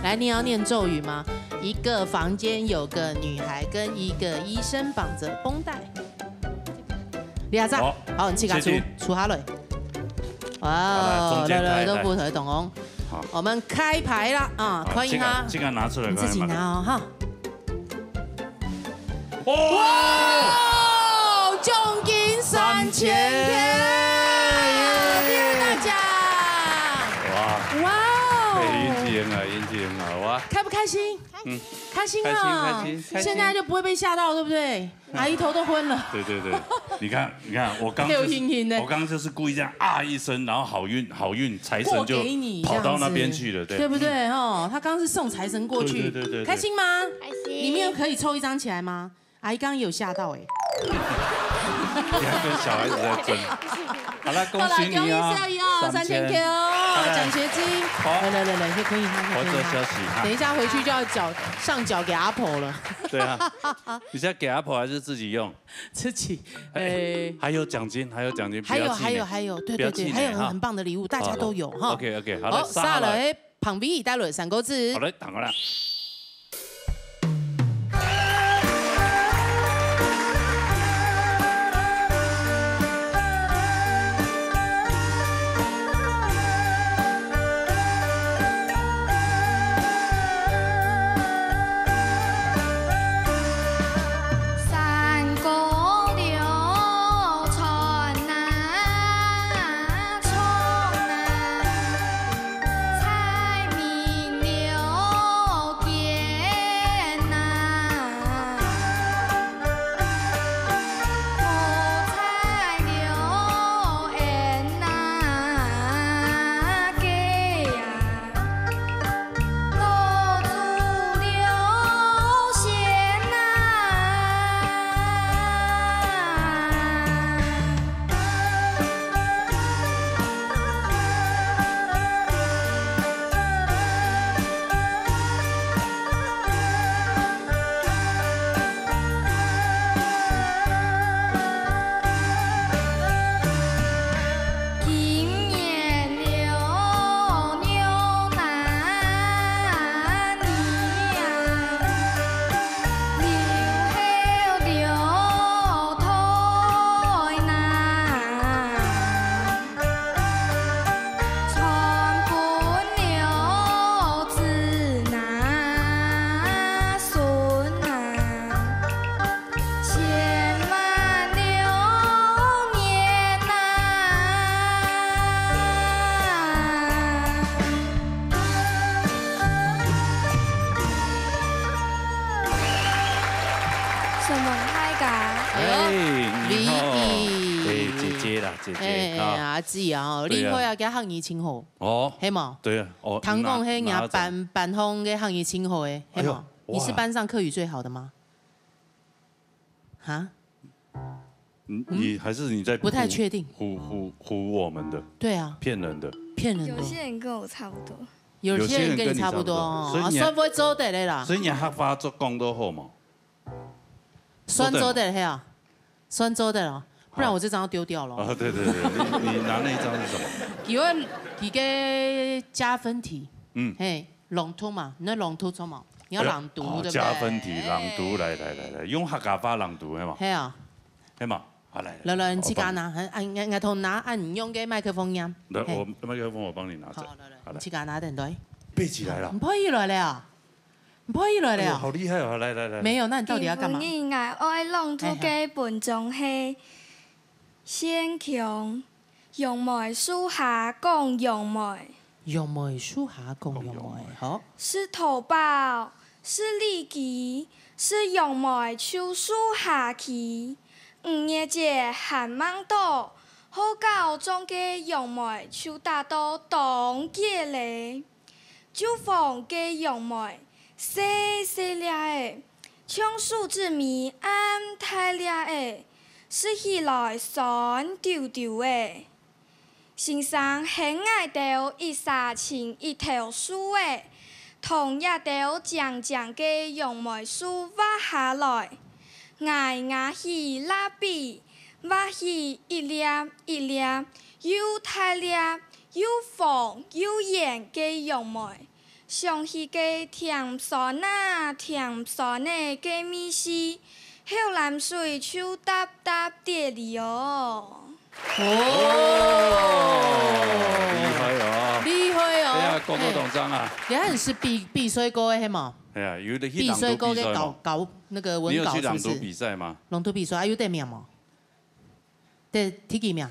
來，你要念咒語嗎？一個房間有個女孩跟一個醫生綁著繃帶。 這隻，好，好，你自家出，確定。出下來。哇，好，來，中間來，來，來。都不同哦。好。我們開牌了啊，好，看一下。這個，這個拿出來，你自己拿哦，哈。哇！哇！獎金三千塊！三千！謝謝大家！哇！哇哦！哎，運氣很好，運氣很好，哇！開不開心？嗯。開心啊！開心，開心，開心。現在就不會被嚇到，對不對？ 阿姨頭都昏了。對，對，對，你看，你看，我剛就是，有hinhin呢。我剛剛就是故意這樣啊一聲，然後好運，好運，財神就過給你，跑到那邊去了，這樣子。對。對不對？哦，他剛剛是送財神過去。對，對，對，對，對。開心嗎？開心。裡面可以抽一張起來嗎？阿姨剛剛有嚇到欸。你還跟小孩子在爭。好了，恭喜你啊。好了，恭喜小魚啊，三千。三千塊哦，好了。獎學金。好。來，來，來，來，可以，可以，可以。活著休息哈。等一下回去就要繳，上繳給阿婆了。對啊。你是要給阿婆還是自己用？ 自己，哎，哎。還有獎金，還有獎金，還有，不要氣餒。還有，還有，對，對，對，不要氣餒哈。還有很棒的禮物，大家都有哈。好，OK，OK，好，來，好，撒下來。撒了，哎，旁邊一帶了三個字。好，來，打過來。怎么嗨嘎？哎呦，哎，你好。美意。哎，姐姐啦，姐姐，哎，哎，啊。阿姊啊，吼，对啊。你好啊，佢客語真好。哦。係無？对啊，哦，聽講係若班，拿，拿走。班風个客語真好誒，係無？哎呦，你是班上客語最好的嗎？哇。哈？你，你，还是你在不太确定。唬，唬，唬我们的。对啊。骗人的。骗人的。有些人跟我差不多。有些人跟你差不多哦，有些人跟你差不多，所以你还，啊，算會做得的啦。所以你客話做講到好無？ 算做得係啊，算做得哦，不然我这张要丢掉了。啊，对对对，你，你拿那一张是什么？佢个，佢个加分题，嗯。嘿，朗读嘛，你要朗读做嘛，你要朗读，哦，对不对？加分题，朗读，来来来来，用客家话朗读，系嘛？系啊。系嘛？好，来，来来，你自家拿，好，帮你。哎，哎，哎，同拿，啊，你用个麦克风呀。来，嘿。我麦克风我帮你拿着。好，来来，好，来。你自家拿等，对。背起来了。你背起来了啊？ 你背起来了啊？哎呦，好厉害哦！来来来。没有，那你到底要干嘛？今晡日𠊎愛朗讀个文章係《仙境》，楊梅樹下講楊梅。楊梅樹下講楊梅，講楊梅。好。食桃包，食李子，食楊梅就樹下企。五月節還吂到，好搞種个楊梅就打到當結咧。 就放个楊梅，細細粒仔，像手指尾恁大粒仔，食起來酸丟丟仔。先生喊𠊎兜一儕尋一頭樹仔，同這兜靚靚个楊梅樹挖下來。𠊎拿起蠟筆，挖起一粒一粒，又大粒 又黃又圓个楊梅，想起該甜酸啊甜酸个味緒，口涎水就嗒嗒跌哩哦。哦，厲害哦！厲害哦！哎呀，講到當正啊！嘿。你還係比，比賽過个係無？哎呀，有的去朗讀比賽嘛。比賽過个搞，搞那個文稿是不是？你有去朗讀比賽嗎？朗讀比賽啊，有得名無？ 第，第幾名？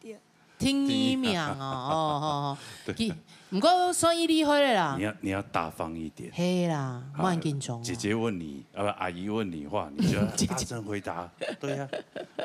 第二。第二名哦，哦，哦，哦。對。其，毋過算伊厲害了啦。你要，你要大方一點。係啦，啊，莫緊張啊。姐姐問你，啊，不，阿姨問你話，你就要大聲回答。對呀，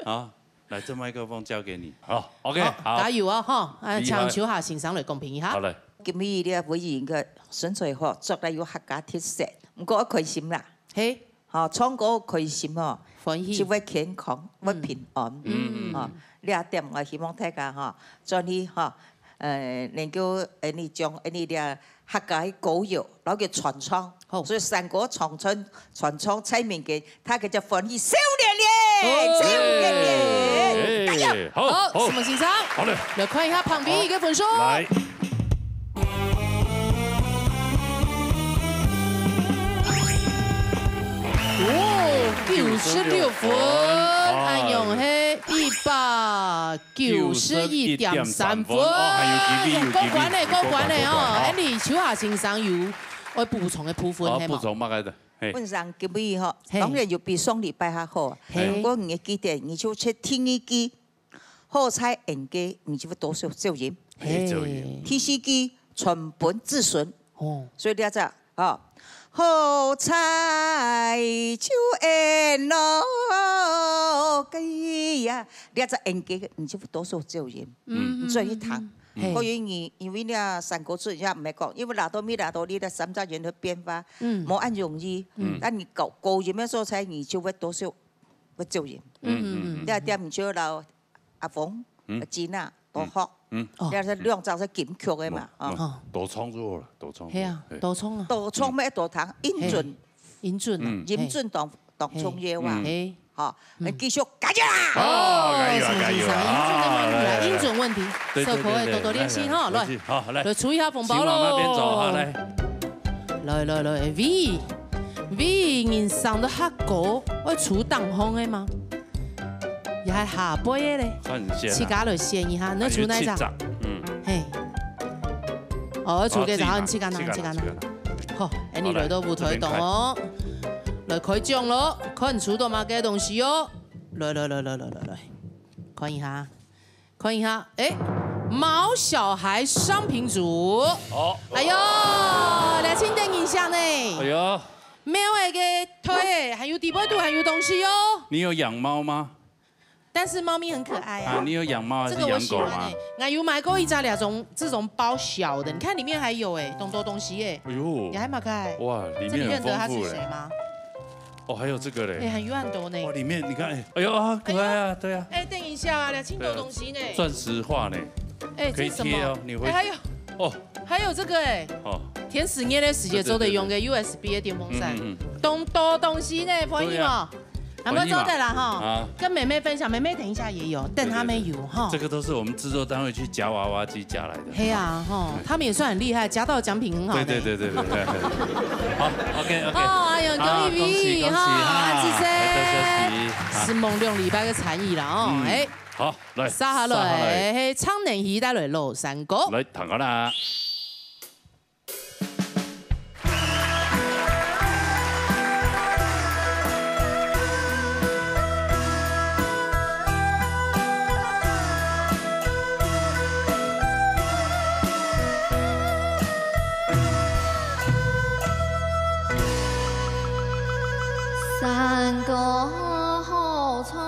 啊，來，這麥克風交給你。好，OK，好，好。加油哦，吼，啊，厲害。請秋霞先生來公平一下。好嘞。今日這委員个身材吼，著了有客家特色，毋過愛開心啦。嘿。 吼，唱歌開心吼，歡喜。就會健康，會平安。嗯。吼，這點𠊎希望大家吼，轉去吼，呃，能夠，呃，你將，呃，你這客家个歌謠，摎佢傳唱。好。所以山歌傳唱，傳唱在民間，大家就歡喜少年咧，哦。少年咧，加油！哎，好，好，好。什麼先生？好嘞。來看一下旁邊一個分數。好，來。 哦，九十六分，哎。恁樣係一百九十一點三分。哦，還有機會，有機會。過關咧，過關咧哦。過關，過關。哎，你秋霞先生有愛補充个部分，哦，係無？補充麼个个？嘿。本身今晡日吼，嘿。當然有比上禮拜較好啊。嘿。毋過你記得，你就出第二句， 好彩應該，你就會多少照應。嘿，照應。第四句，傳本子孫。哦。所以這隻，哦，好彩就應咯，該呀，這隻應該，你就會多少照應。嗯，你做去聽。嗯，嗯，嗯。嘿。可以你，因為這三個字也毋係講，因為拿到咪拿到你个三隻音个變化，嗯。無恁容易。嗯。但你高，高音个素材，你就會多少 會照應。嗯，嗯，嗯。這點毋就摎阿峰、嗯。阿金啊，多學。嗯。哦。這係兩隻係金曲个嘛，嗯，哦。嗯，多創作啦，多創作。係啊，嘿。多創啊。多創乜多聽，音準。嘿。音準啊，嗯。音準當，嘿。當重要啊。嗯。嘿。好，嗯。繼續加油啦！哦，加油啊，加油啊！哦，是，是，是，音準个問題啦，啊，音準問題，對，對，對，對，小可愛多多練習哈，來，來，回去，好，來。來出一下紅包咯。請往那邊走，好，來。 來來來，喂，喂，人生都較高，愛出頂項个嗎？也係下背个咧？看你選啊。自家來選一下，你愛出哪一隻？還有七隻，嗯。嘿。哦，愛出幾隻？好，自己拿，你自家拿，自家拿，自家拿。自家拿。好，恁樣來到舞台當哦，好，來，這邊看。來開獎咯，看你出到麼个東西哦。來來來來來來來，看一下。 看一下，哎，毛小孩商品組。哦。哎喲，兩千點以下呢。哎喲。貓个个腿，還有底背肚還有東西哦。你有養貓嗎？但是貓咪很可愛啊。啊，你有養貓還是養狗嗎？這個我喜歡欸，我有買過一隻那種，這種包小的，你看裡面還有欸，當多東西欸。哎呦，你還買開？哇，裡面很豐富欸。這你認得它是誰嗎？哦，還有這個嘞。欸，還有很多呢。哇，裡面你看，欸，哎呦啊，可愛啊，對啊。欸，等一下啊，兩千多東西呢。鑽石化呢。欸，可以貼哦，這是什麼？你會，欸，還有，哦，還有這個欸，哦，天時熱个時節做得用个U S B个電風扇，對，對，對。嗯，嗯，嗯。當多東西呢，歡喜無？對啊。 還過做得啦哈，歡喜嘛。啊。跟妹妹分享，妹妹等一下也有，等她們有哈。對，對，對。這個都是我們製作單位去夾娃娃機夾來的。嘿啊，哈，他們也算很厲害，夾到獎品很好呢。對，對，對，對，對，對。好，OK，OK。哦，哎呦，恭喜，啊，恭喜，恭喜哈，哈，謝謝。來，多謝。是夢兩禮拜个參與啦哦，嗯，欸。好，來，接下來，接下來。嘿，唱能戲帶來老山歌。來，聽好啦。 山歌好唱。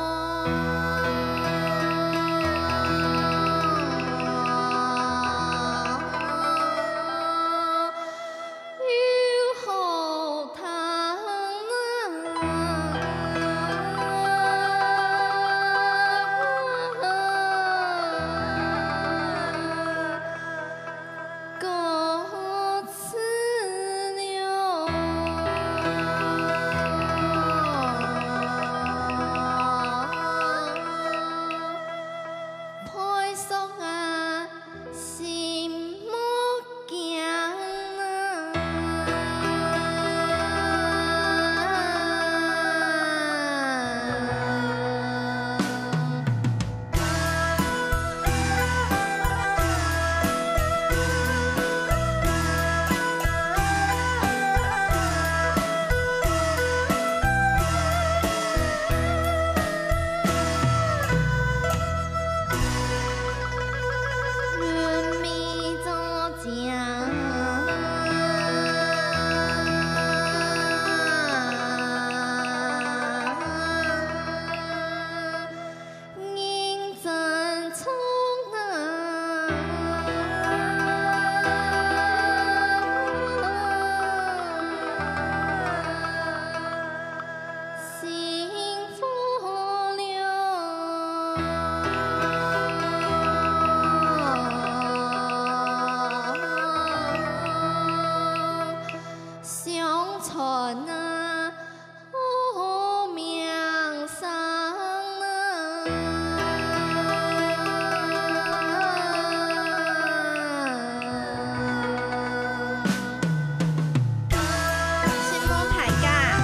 承蒙大家。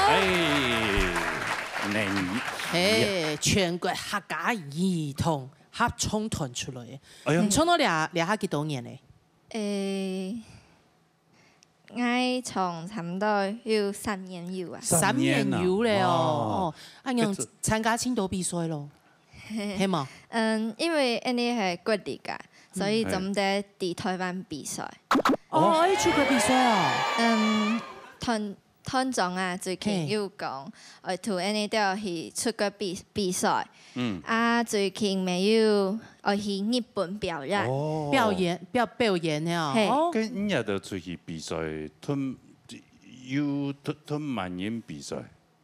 哎喲。哎，能。嘿，全國客家兒童合唱團出來个。哎喲。你唱到這，這下幾多年咧？誒， 𠊎唱差毋多有三年有啊。三年有咧哦。三年啊，哇。哦，恁樣參加盡多比賽咯，係無？嗯，因為𠊎等係國立个，所以做毋得在臺灣比賽。哦，愛出國比賽哦。嗯，團，團長啊，最近有講，愛同𠊎等兜去出國比，比賽。 嗯。啊，最近乜有愛去日本表演。哦。表演，表，表演个哦。嘿。哦。該你也得出去比賽，同，有同，同麼人比賽？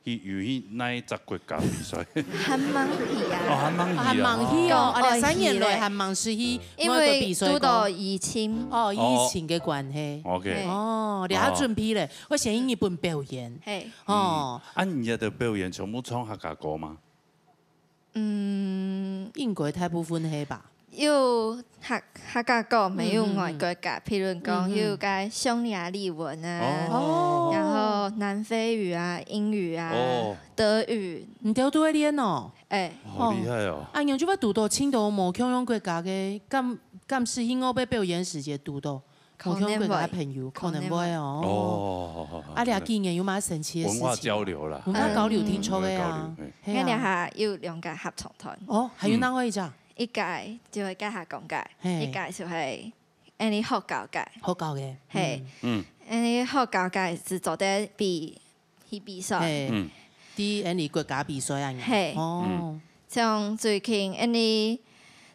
去，有去哪一隻國家比賽？還吂去啊。哦，還吂去啊。還吂去哦，哦。啊，兩三年來還吂出去外國比賽過。因為堵到疫情。哦，疫情个關係。哦。OK。嘿。哦，你還準備咧，哦。愛先去日本表演。嘿。哦。嗯。啊，你也得表演全部唱客家歌嗎？ 嗯，應該大部分係吧？有客，客家歌，乜有外國个，嗯，嗯。譬如講，嗯，嗯。有个匈牙利文啊，哦。然後南非語啊、英語啊、哦。德語。你兜都會練哦？哎。好厲害哦。哦。啊，恁樣就會堵到盡多無共樣國家个，敢，敢係去外背表演時節堵到？ 可能會。無共樣國家个朋友，可能會哦。可能會。哦，好，好，好，啊，這幾年有麼个神奇个事情？文化交流啦。文化交流，嗯。聽著个啊。嗯，文化交流，嘿。嘿啊。𠊎這下有兩個合唱團。哦，還有哪位一隻？嗯。一個就係該下講个，嘿。一個就係恁呢學校个，學校个，嘿，嗯。嗯。恁呢學校个係做得比，去比賽。嘿，嗯。在恁呢國家比賽啊，嘿。哦。嗯。像最近恁呢，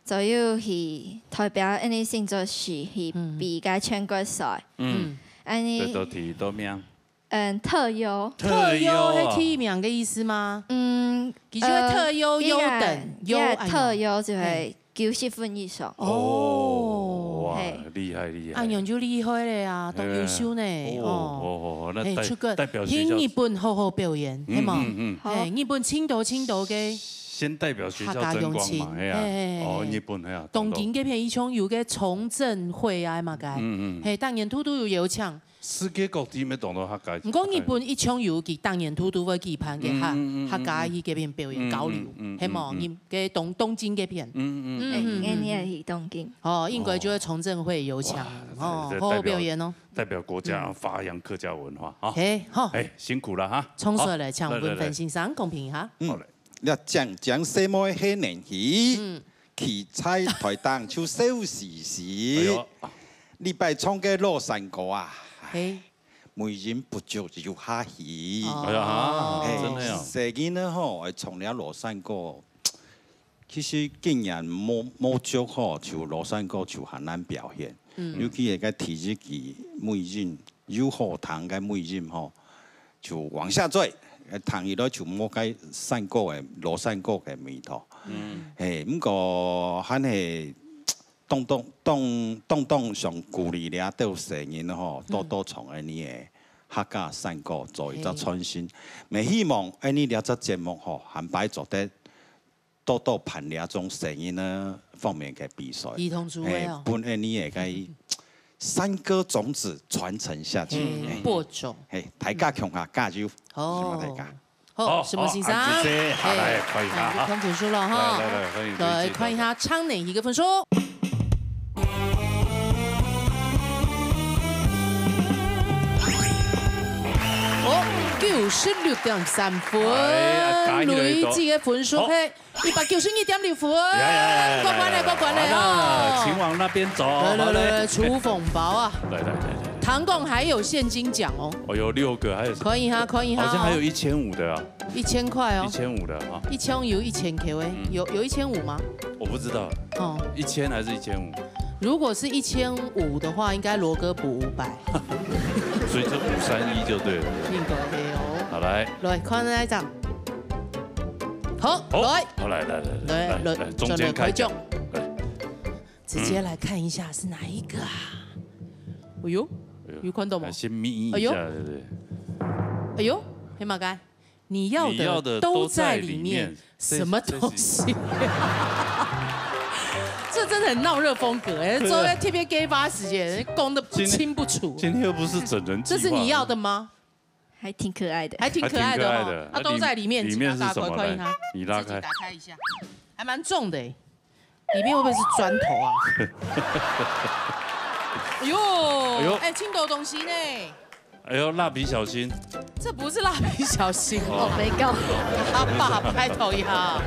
就有去代表恁呢新竹市去比个全國賽。嗯。嗯。恁呢，得到第幾名？ 嗯，特優。特優，特優啊。係第一名个意思嗎？嗯，其實係特優，呃，優等，優，佢个，佢个特優就係，哎喲。九十分以上。哦，哇，嘿。厲害，厲害。恁樣就厲害了啊，當優秀呢，嘿啊。哦。哦，哦，哦，那代，哎，出國，代表學校。去日本好好表演，嗯，係無？嗯，嗯。好。哎，日本盡多盡多个，先代表學校爭光嘛，客家鄉親，嘿啊。嘿，嘿，嘿。哦，日本，嘿啊，東京該片一共有个崇正會啊，嘛个。嗯，嗯。嘿，當年度都有邀請。 世界各地乜當多客家，毋過日本一向有佢當年度都會舉辦个客，嗯，嗯，嗯，客家去該片表演，嗯，交流，嗯，嗯，係無？嗯，嗯。日，該東，東京該片。嗯，嗯，嗯。哎，嗯，嗯，嗯。𠊎也去東京。哦，應該就係崇正會有請，哦。哇，哦，好好表演哦。代表，代表國家，嗯。發揚客家文化，哈。嘿，好。哎，辛苦了哈。衝出來，好，請文芬先生，來，來，來。公平哈。嗯。好嘞。 這靚靚細妹係年輕，嗯。企在台頂就笑嘻嘻。哎喲。禮拜唱个老山歌啊，嘿。尾音不足又下去。哦。哎呀，嘿，真的啊。細人仔吼，愛唱這老山歌，其實今年無，無足吼，就老山歌就還難表現。嗯。尤其係該第一句尾音， 又好聽个尾音吼，就往下墜，聽起來就無該山歌个，老山歌个味道。嗯。嘿，毋過還係當當，當，當當想鼓勵這兜細人吼，嗯。多多唱恁呢个客家山歌，做一隻傳承。嘿。也希望恁呢這隻節目吼，下擺做得 多多辦這種細人仔方面个比賽。兒童組會哦。嘿，分恁呢个該山歌種子傳承下去。嘿，嘿。播種。嘿，大家共下加油。哦。希望大家。好，好，石門先生。好，啊，謝謝。好，來，嘿，看一下哈。哎，看分數了哈。來，來，來，歡迎，來，看一下昌寧一个分數。哦，九十六點三分，哎呀，加起來都，累計个分數，好。嘿， 一百九十二點六分，呀呀呀呀，過關了，過關了，好了，哦。請往那邊走，來來來來，好嘞。廚房包啊。來來來來。唐貢還有現金獎哦。哦，有六個，還有什麼？可以哈，可以哈，好像還有一千五的啊。一千塊哦。一千五的啊。一千有一千K哎，嗯。有，有一千五嗎？我不知道。哦。一千還是一千五？如果是一千五的話，應該羅哥補五百。所以這五三一就對了。應該的哦。好，來。來，看那一張。 好，好，來。好，來，來，來，來，來，來，來，來，中間開獎。轉來開獎。來。直接來看一下是哪一個啊？哎喲，哎喲，有看到嗎？來先眯一下，哎喲。對不對？哎喲，黑馬哥，你要的，你要的都在裡面，都在裡面。什麼東西？這，這，這真的很鬧熱風格哎，對啊。坐在特別gay吧時間，講得不清不楚。今天，今天又不是整人計劃。這是你要的嗎？ 還挺可愛的。還挺可愛的哦。還挺可愛的。啊，都在裡面，裡面是什麼？請大家快快看一下。來，你拉開。自己打開一下，還蠻重的欸。裡面會不會是磚頭啊？哎喲，哎喲。哎，輕柔東西呢？哎喲，蠟筆小新。這不是蠟筆小新哦。哦，沒搞。阿爸，拜託一下。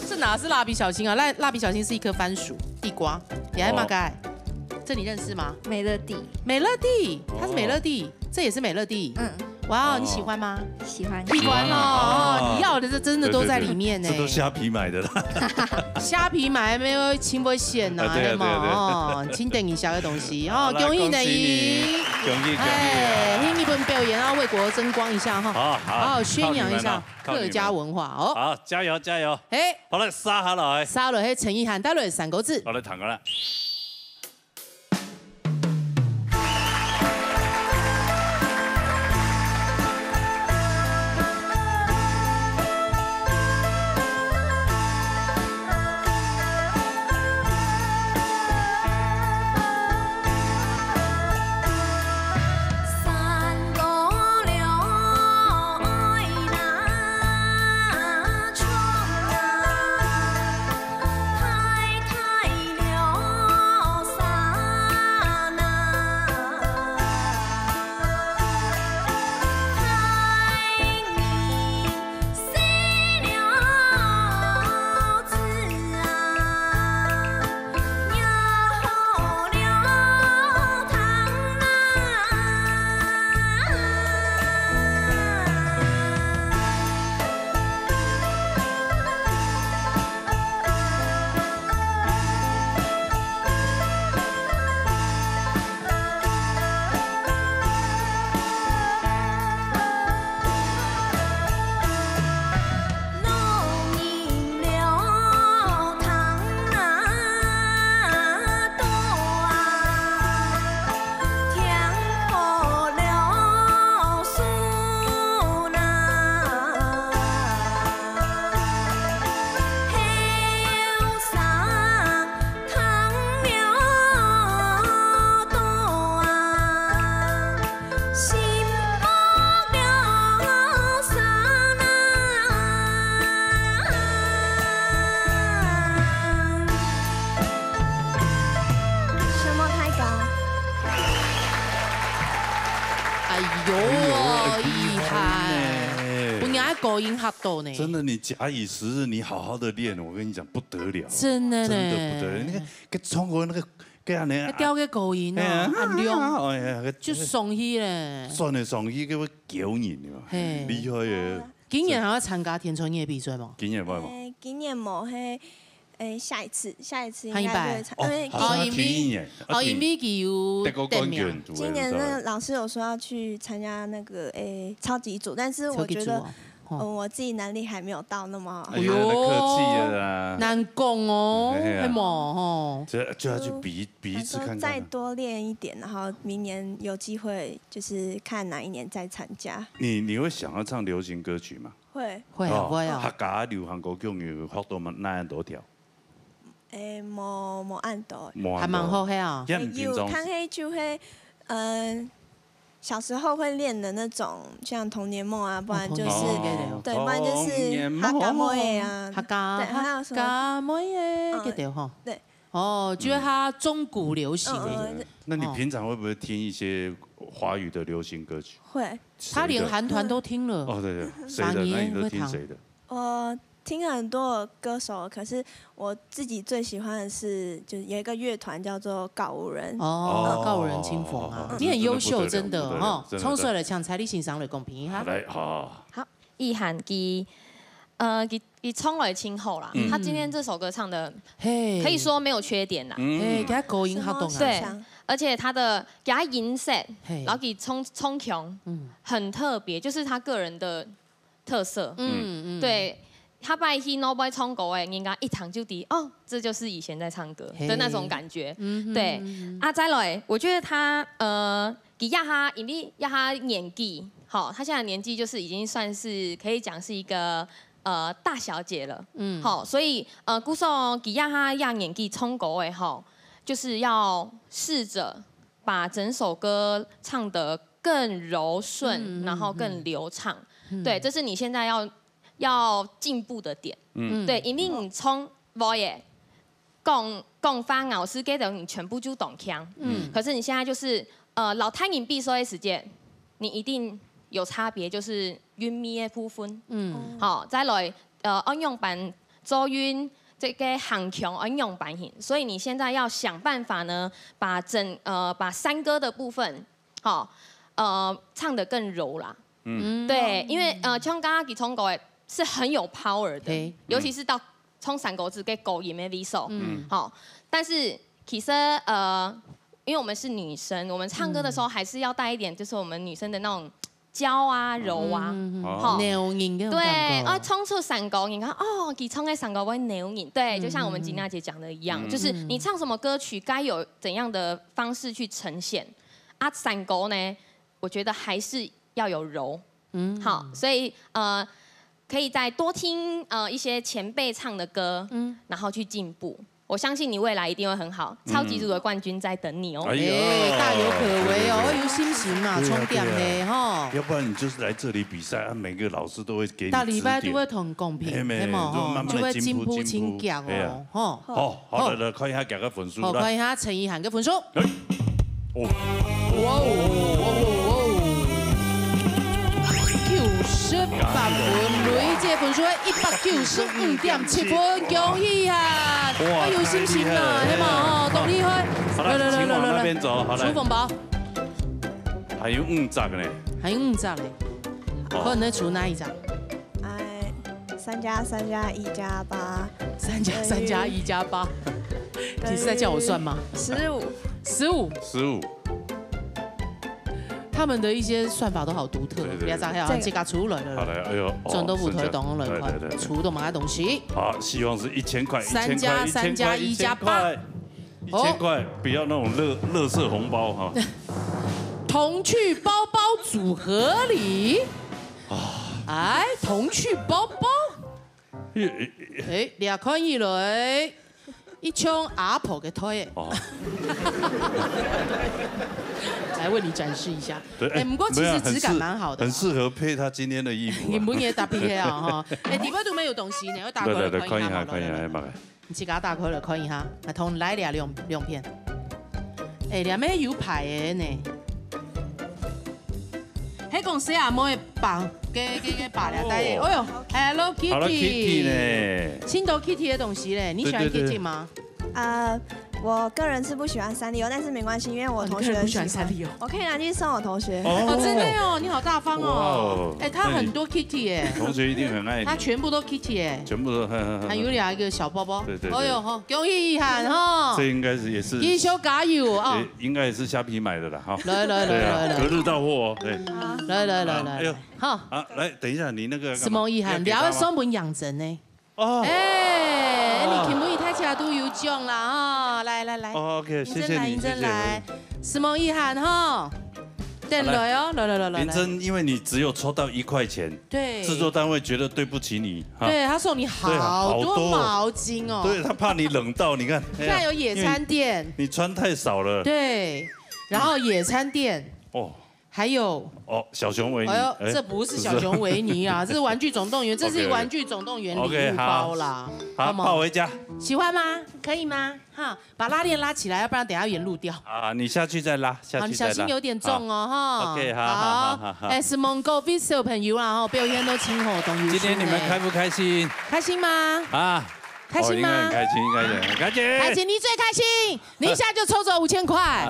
這哪是蠟筆小新啊？蠟，蠟筆小新是一顆番薯、地瓜，你還罵該？哦。這你認識嗎？美樂蒂。美樂蒂，它是美樂蒂。哦。 這也是美樂蒂。嗯。哇哦，哦。你喜歡嗎？喜歡。喜歡哦，哦。哦，你要的這真的都在裡面呢。對，對，對，這都蝦皮買的啦。蝦皮買沒有，請不會選吶，啊，對啊，對啊，對啊。哦，請等一下的東西哦，好啦，恭喜你。恭喜你，恭喜，恭喜啊。哎，去日本表演啊，為國爭光一下哈。好，好，好好宣揚一下，靠你們了，靠你們。客家文化哦。好，加油，加油。嘿。好了，殺下來。殺了，嘿，陳意涵，帶來三個字。好，來，談過來。哎呦，哎呦，厉害呢。厲害呢。分人个高音嚇到呢。真的，你假以时日，你好好地练，我跟你讲，不得了。真的呢。真的不得了。你看，跟中国那个，跟人家那吊个高音哦，哎呀，恁亮，哎呀，就上去咧。算得上去，给我叫人的嘛，嘿。厉害耶。今年还要参加天穿夜比赛吗？今年有没有？哎，今年没，嘿，哎，下一次，下一次应该就会参，哦，因为哦，好像因为，提一年，哦，因为佢有得过冠军，得名。今年那个老师有说要去参加那个，哎，超级组，但是我觉得，超级组哦，哦。嗯，我自己能力还没有到那么好。哎呀，那客气了啦。难讲哦，哎呀。系无吼？这就要去比，比一次看看啊。再多练一点，然后明年有机会，就是看哪一年再参加。你，你会想要唱流行歌曲吗？会。会啊，哦，会啊。客家流行歌曲有學到哪，哪样多條？ 诶，无，无恁多。无恁多。还蛮好，嘿啊。也毋平常。有，看，嘿，就会，嗯，小时候会练的那种，像《童年梦》啊，不然就是，哦，《童年梦》。对，不然就是《客家妹》啊，客家，对，还有什么？《客家妹》个，嗯，个对吼。对。哦，就是他中古流行的。嗯，嗯，嗯。那你平常会不会听一些华语的流行歌曲？会。谁的？他连韩团都听了。哦，对，对，谁的？那你都听谁的？ 我听很多歌手，可是我自己最喜欢的是，就是有一个乐团叫做告五人。哦，哦，告五人、青峰啊，哦，你很优秀，这真的不得了，真的哈。不得了，真的。唱出來，請蔡麗欣上來公平一下。來，好。好，意涵佢，呃，佢，佢唱來真好啦，嗯。他今天這首歌唱得，嘿。可以說沒有缺點啦。嗯。嘿，佢个高音好懂啊。對，而且他的，佢个音色，嘿。然後佢唱，唱腔，嗯。很特別，就是他個人的 特色。嗯，嗯。對，下擺去外背唱歌个，人家一聽就知，哦，這就是以前在唱歌的那種感覺。嘿。嗯哼，對，嗯哼。啊，再來，我覺得他，呃，佢這下，因為這下年紀，吼，他現在年紀就是已經算是可以講是一個，呃，大小姐了。嗯。吼，所以，呃，故所佢這下這年紀唱歌个，吼，就是要試著把整首歌唱得更柔順，嗯，嗯，然後更流暢。嗯。嗯。對，這是你現在要，要進步的點。嗯。對，因為你從會个講，講話咬字該種你全部就當強。嗯。可是你現在就是，呃，摎大人比賽个時節，你一定有差別，就是韻味个部分。嗯。好，再來，呃，愛仰般做韻，這個行腔愛仰般行。所以你現在要想辦法呢，把整，呃，把山歌的部分 吼，呃，唱得更柔啦。嗯。對，因為，呃，像剛剛佢唱歌个是很有power的，嘿。尤其是到唱山歌仔个高音个位所。嗯。吼，但是其實，呃，因為我們是女生，我們唱歌的時候還是要帶一點，就是我們女生的那種嬌啊、柔啊。嗯，嗯，嗯。吼。扭人那種感覺。對，啊，唱出山歌，你看，哦，佢唱个山歌會扭人。對，就像我們吉娜姐講的一樣，嗯。就是你唱什麼歌曲，該有怎樣的方式去呈現。 啊，山歌呢，我覺得還是要有柔。嗯。好，所以，呃，可以再多聽，呃，一些前輩唱的歌，嗯。然後去進步。我相信你未來一定會很好，嗯。超級組的冠軍在等你哦。哎喲。哎，大有可為哦，哎，有信心啊，對啊，充電呢，對啊。吼。要不然你就是來這裡比賽啊，每個老師都會給你指點。逐禮拜都會同公平，嘿，嘿嘛，吼，就慢慢地進步，就會進步真強哦，進步。哎呀。吼。好，好，好。來，來，看一下佢个分數，好，來。看一下陳意涵个分數。哎。 哦。哇哦，哇哦，哇哦。九十八分，累計分數一百九十五點七分，恭喜啊！哇，哎，有信心啊，太厲害了。係嘛？哦，當厲害。好了，來，來，來，請往那邊走，來，來，來。好，來。出紅包。還有五隻呢。還有五隻呢。哦。可能會出哪一隻？哎，三加三加一加八。三加三加一加八。等於，你是在叫我算嗎？十五。十五。十五。 他們的一些算法都好獨特，對，對，對。不要這樣，這個。自家出來了。好來，哎喲，哦，轉到舞台當中來看，是這樣。對，對，對。出到麼个東西。好，希望是一千塊，三加三加一加八。一千塊，一千塊，一千塊，哦。不要那種垃，垃圾紅包哈。童趣包包組合禮。啊。哎，童趣包包。 哎，哎，哎。哎，你也看起來，一像阿婆个腿。哦。來為你展示一下。對，哎，哎，不過其實質感蠻好的啦。沒有，很適，很適合配她今天的衣服啊。你不也搭配啊，哈。哎，裡背都沒有東西呢，我打開來看一下好了。來，來，來，看一下，看一下，來，來。 你自家打開來看一下，來，同你來兩，兩片。哎，兩面有牌的呢。係講細阿妹个包，个个个包了，大家，哦。哎喲，Hello Kitty。Hello Kitty呢？新多 Kitty 的東西嘞，你喜歡 Kitty 嗎？對對對。呃，我个人是不喜歡三丽鸥，但是沒關係，因為我同學很喜歡。哦，你个人不喜歡三丽鸥。我可以拿去送我同學。哦，真的哦，你好大方哦。哇哦，哎，他很多 Kitty 耶。那你同學一定很愛你。他全部都 Kitty 哎。全部都，哼，哼，哼。還有兩個小包包。對對對。哎喲吼，恭喜一涵吼。這應該是也是繼續加油哦。也應該也是蝦皮買的啦，哈。來來來來來。對啊，隔日到貨哦，對。來來來來來。哎喲。好。啊，來，等一下，你那個幹嘛？什麼一涵？你要給他嗎？你還會送分楊真呢？ 哦。哎，你今晡日大家都有獎啦，哦，來來來。哦，OK，謝謝你，認真來，認真來。謝謝。什麼一涵哈？等來哦，來來來來來。林真，因為你只有抽到一塊錢，對。製作單位覺得對不起你，哈。對，他送你好多，對，好多。毛巾哦。對，他怕你冷到，你看，哎呀，現在有野餐墊。因為你穿太少了。對，然後野餐墊。哦。 還有哦，小熊維尼，哎喲，哎，這不是小熊維尼啊，這是玩具總動員，這是玩具總動員禮物包啦，OK，OK，好。好，好嗎？抱回家。喜歡嗎？可以嗎？哈，把拉鍊拉起來，要不然等下原路掉。啊，你下去再拉，下去再拉。好，你小心有點重哦，哈。好，OK，好，好，好，好，好。哎，承蒙各位小朋友啊，吼，表現都真好，都有趣呢。今天你們開不開心？開心嗎？啊，開心嗎？哦，應該很開心，應該很開心。開心，你最開心。 你一下就抽走五千塊。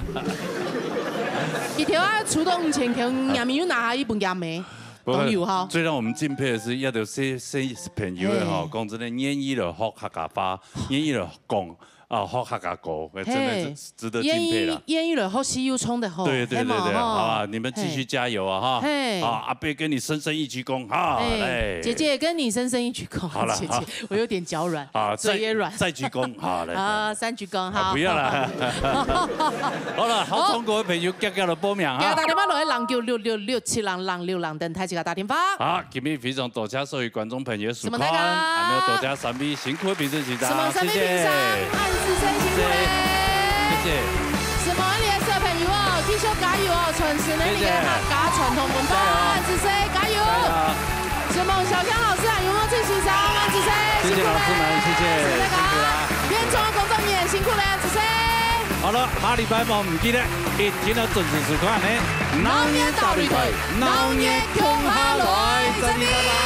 一條啊，抽到五千塊，你又拿下一本給他沒？不過，都有哈。最讓我們敬佩的是，要有些，些朋友哈，嘿。講真的，願意了學客家話，願意了講，啊，學客家歌，真的是嘿。值得敬佩啦。願意，願意了學習又衝的吼，對，對，對，對，嘿嘛，吼。好啊，你們繼續加油啊，哈。嘿。好，阿伯跟你深深一鞠躬，哈，嘿，來。姐姐跟你深深一鞠躬，好了，姐姐，好。我有點腳軟。 啊，嘴也軟。再，再鞠躬，好，來，來。啊，三鞠躬，啊，好。不要啦。好了，好，好。中國的朋友，遽遽來報名啊。大家打電話落去零九六六六七零零六零，等待自家打電話。好，今日非常多謝所有觀眾朋友收看，什麼大家？還有多謝三位辛苦的評審先生，什麼三位評審，謝謝。恁仔細辛苦咧。謝謝。什麼你的小朋友哦，繼續加油哦，傳承你的客家傳統文化，謝謝。恁仔細，加油。加油。 承蒙小強老師啊，楊夢靜先生，恁仔細，謝謝老師們，辛苦咧，謝謝，辛苦啦。辛苦啦。現場工作人員辛苦咧，恁仔細。好了，下禮拜無毋記得，一定要準時收看呢。老年大擂台，老年共下來，再見，拜拜。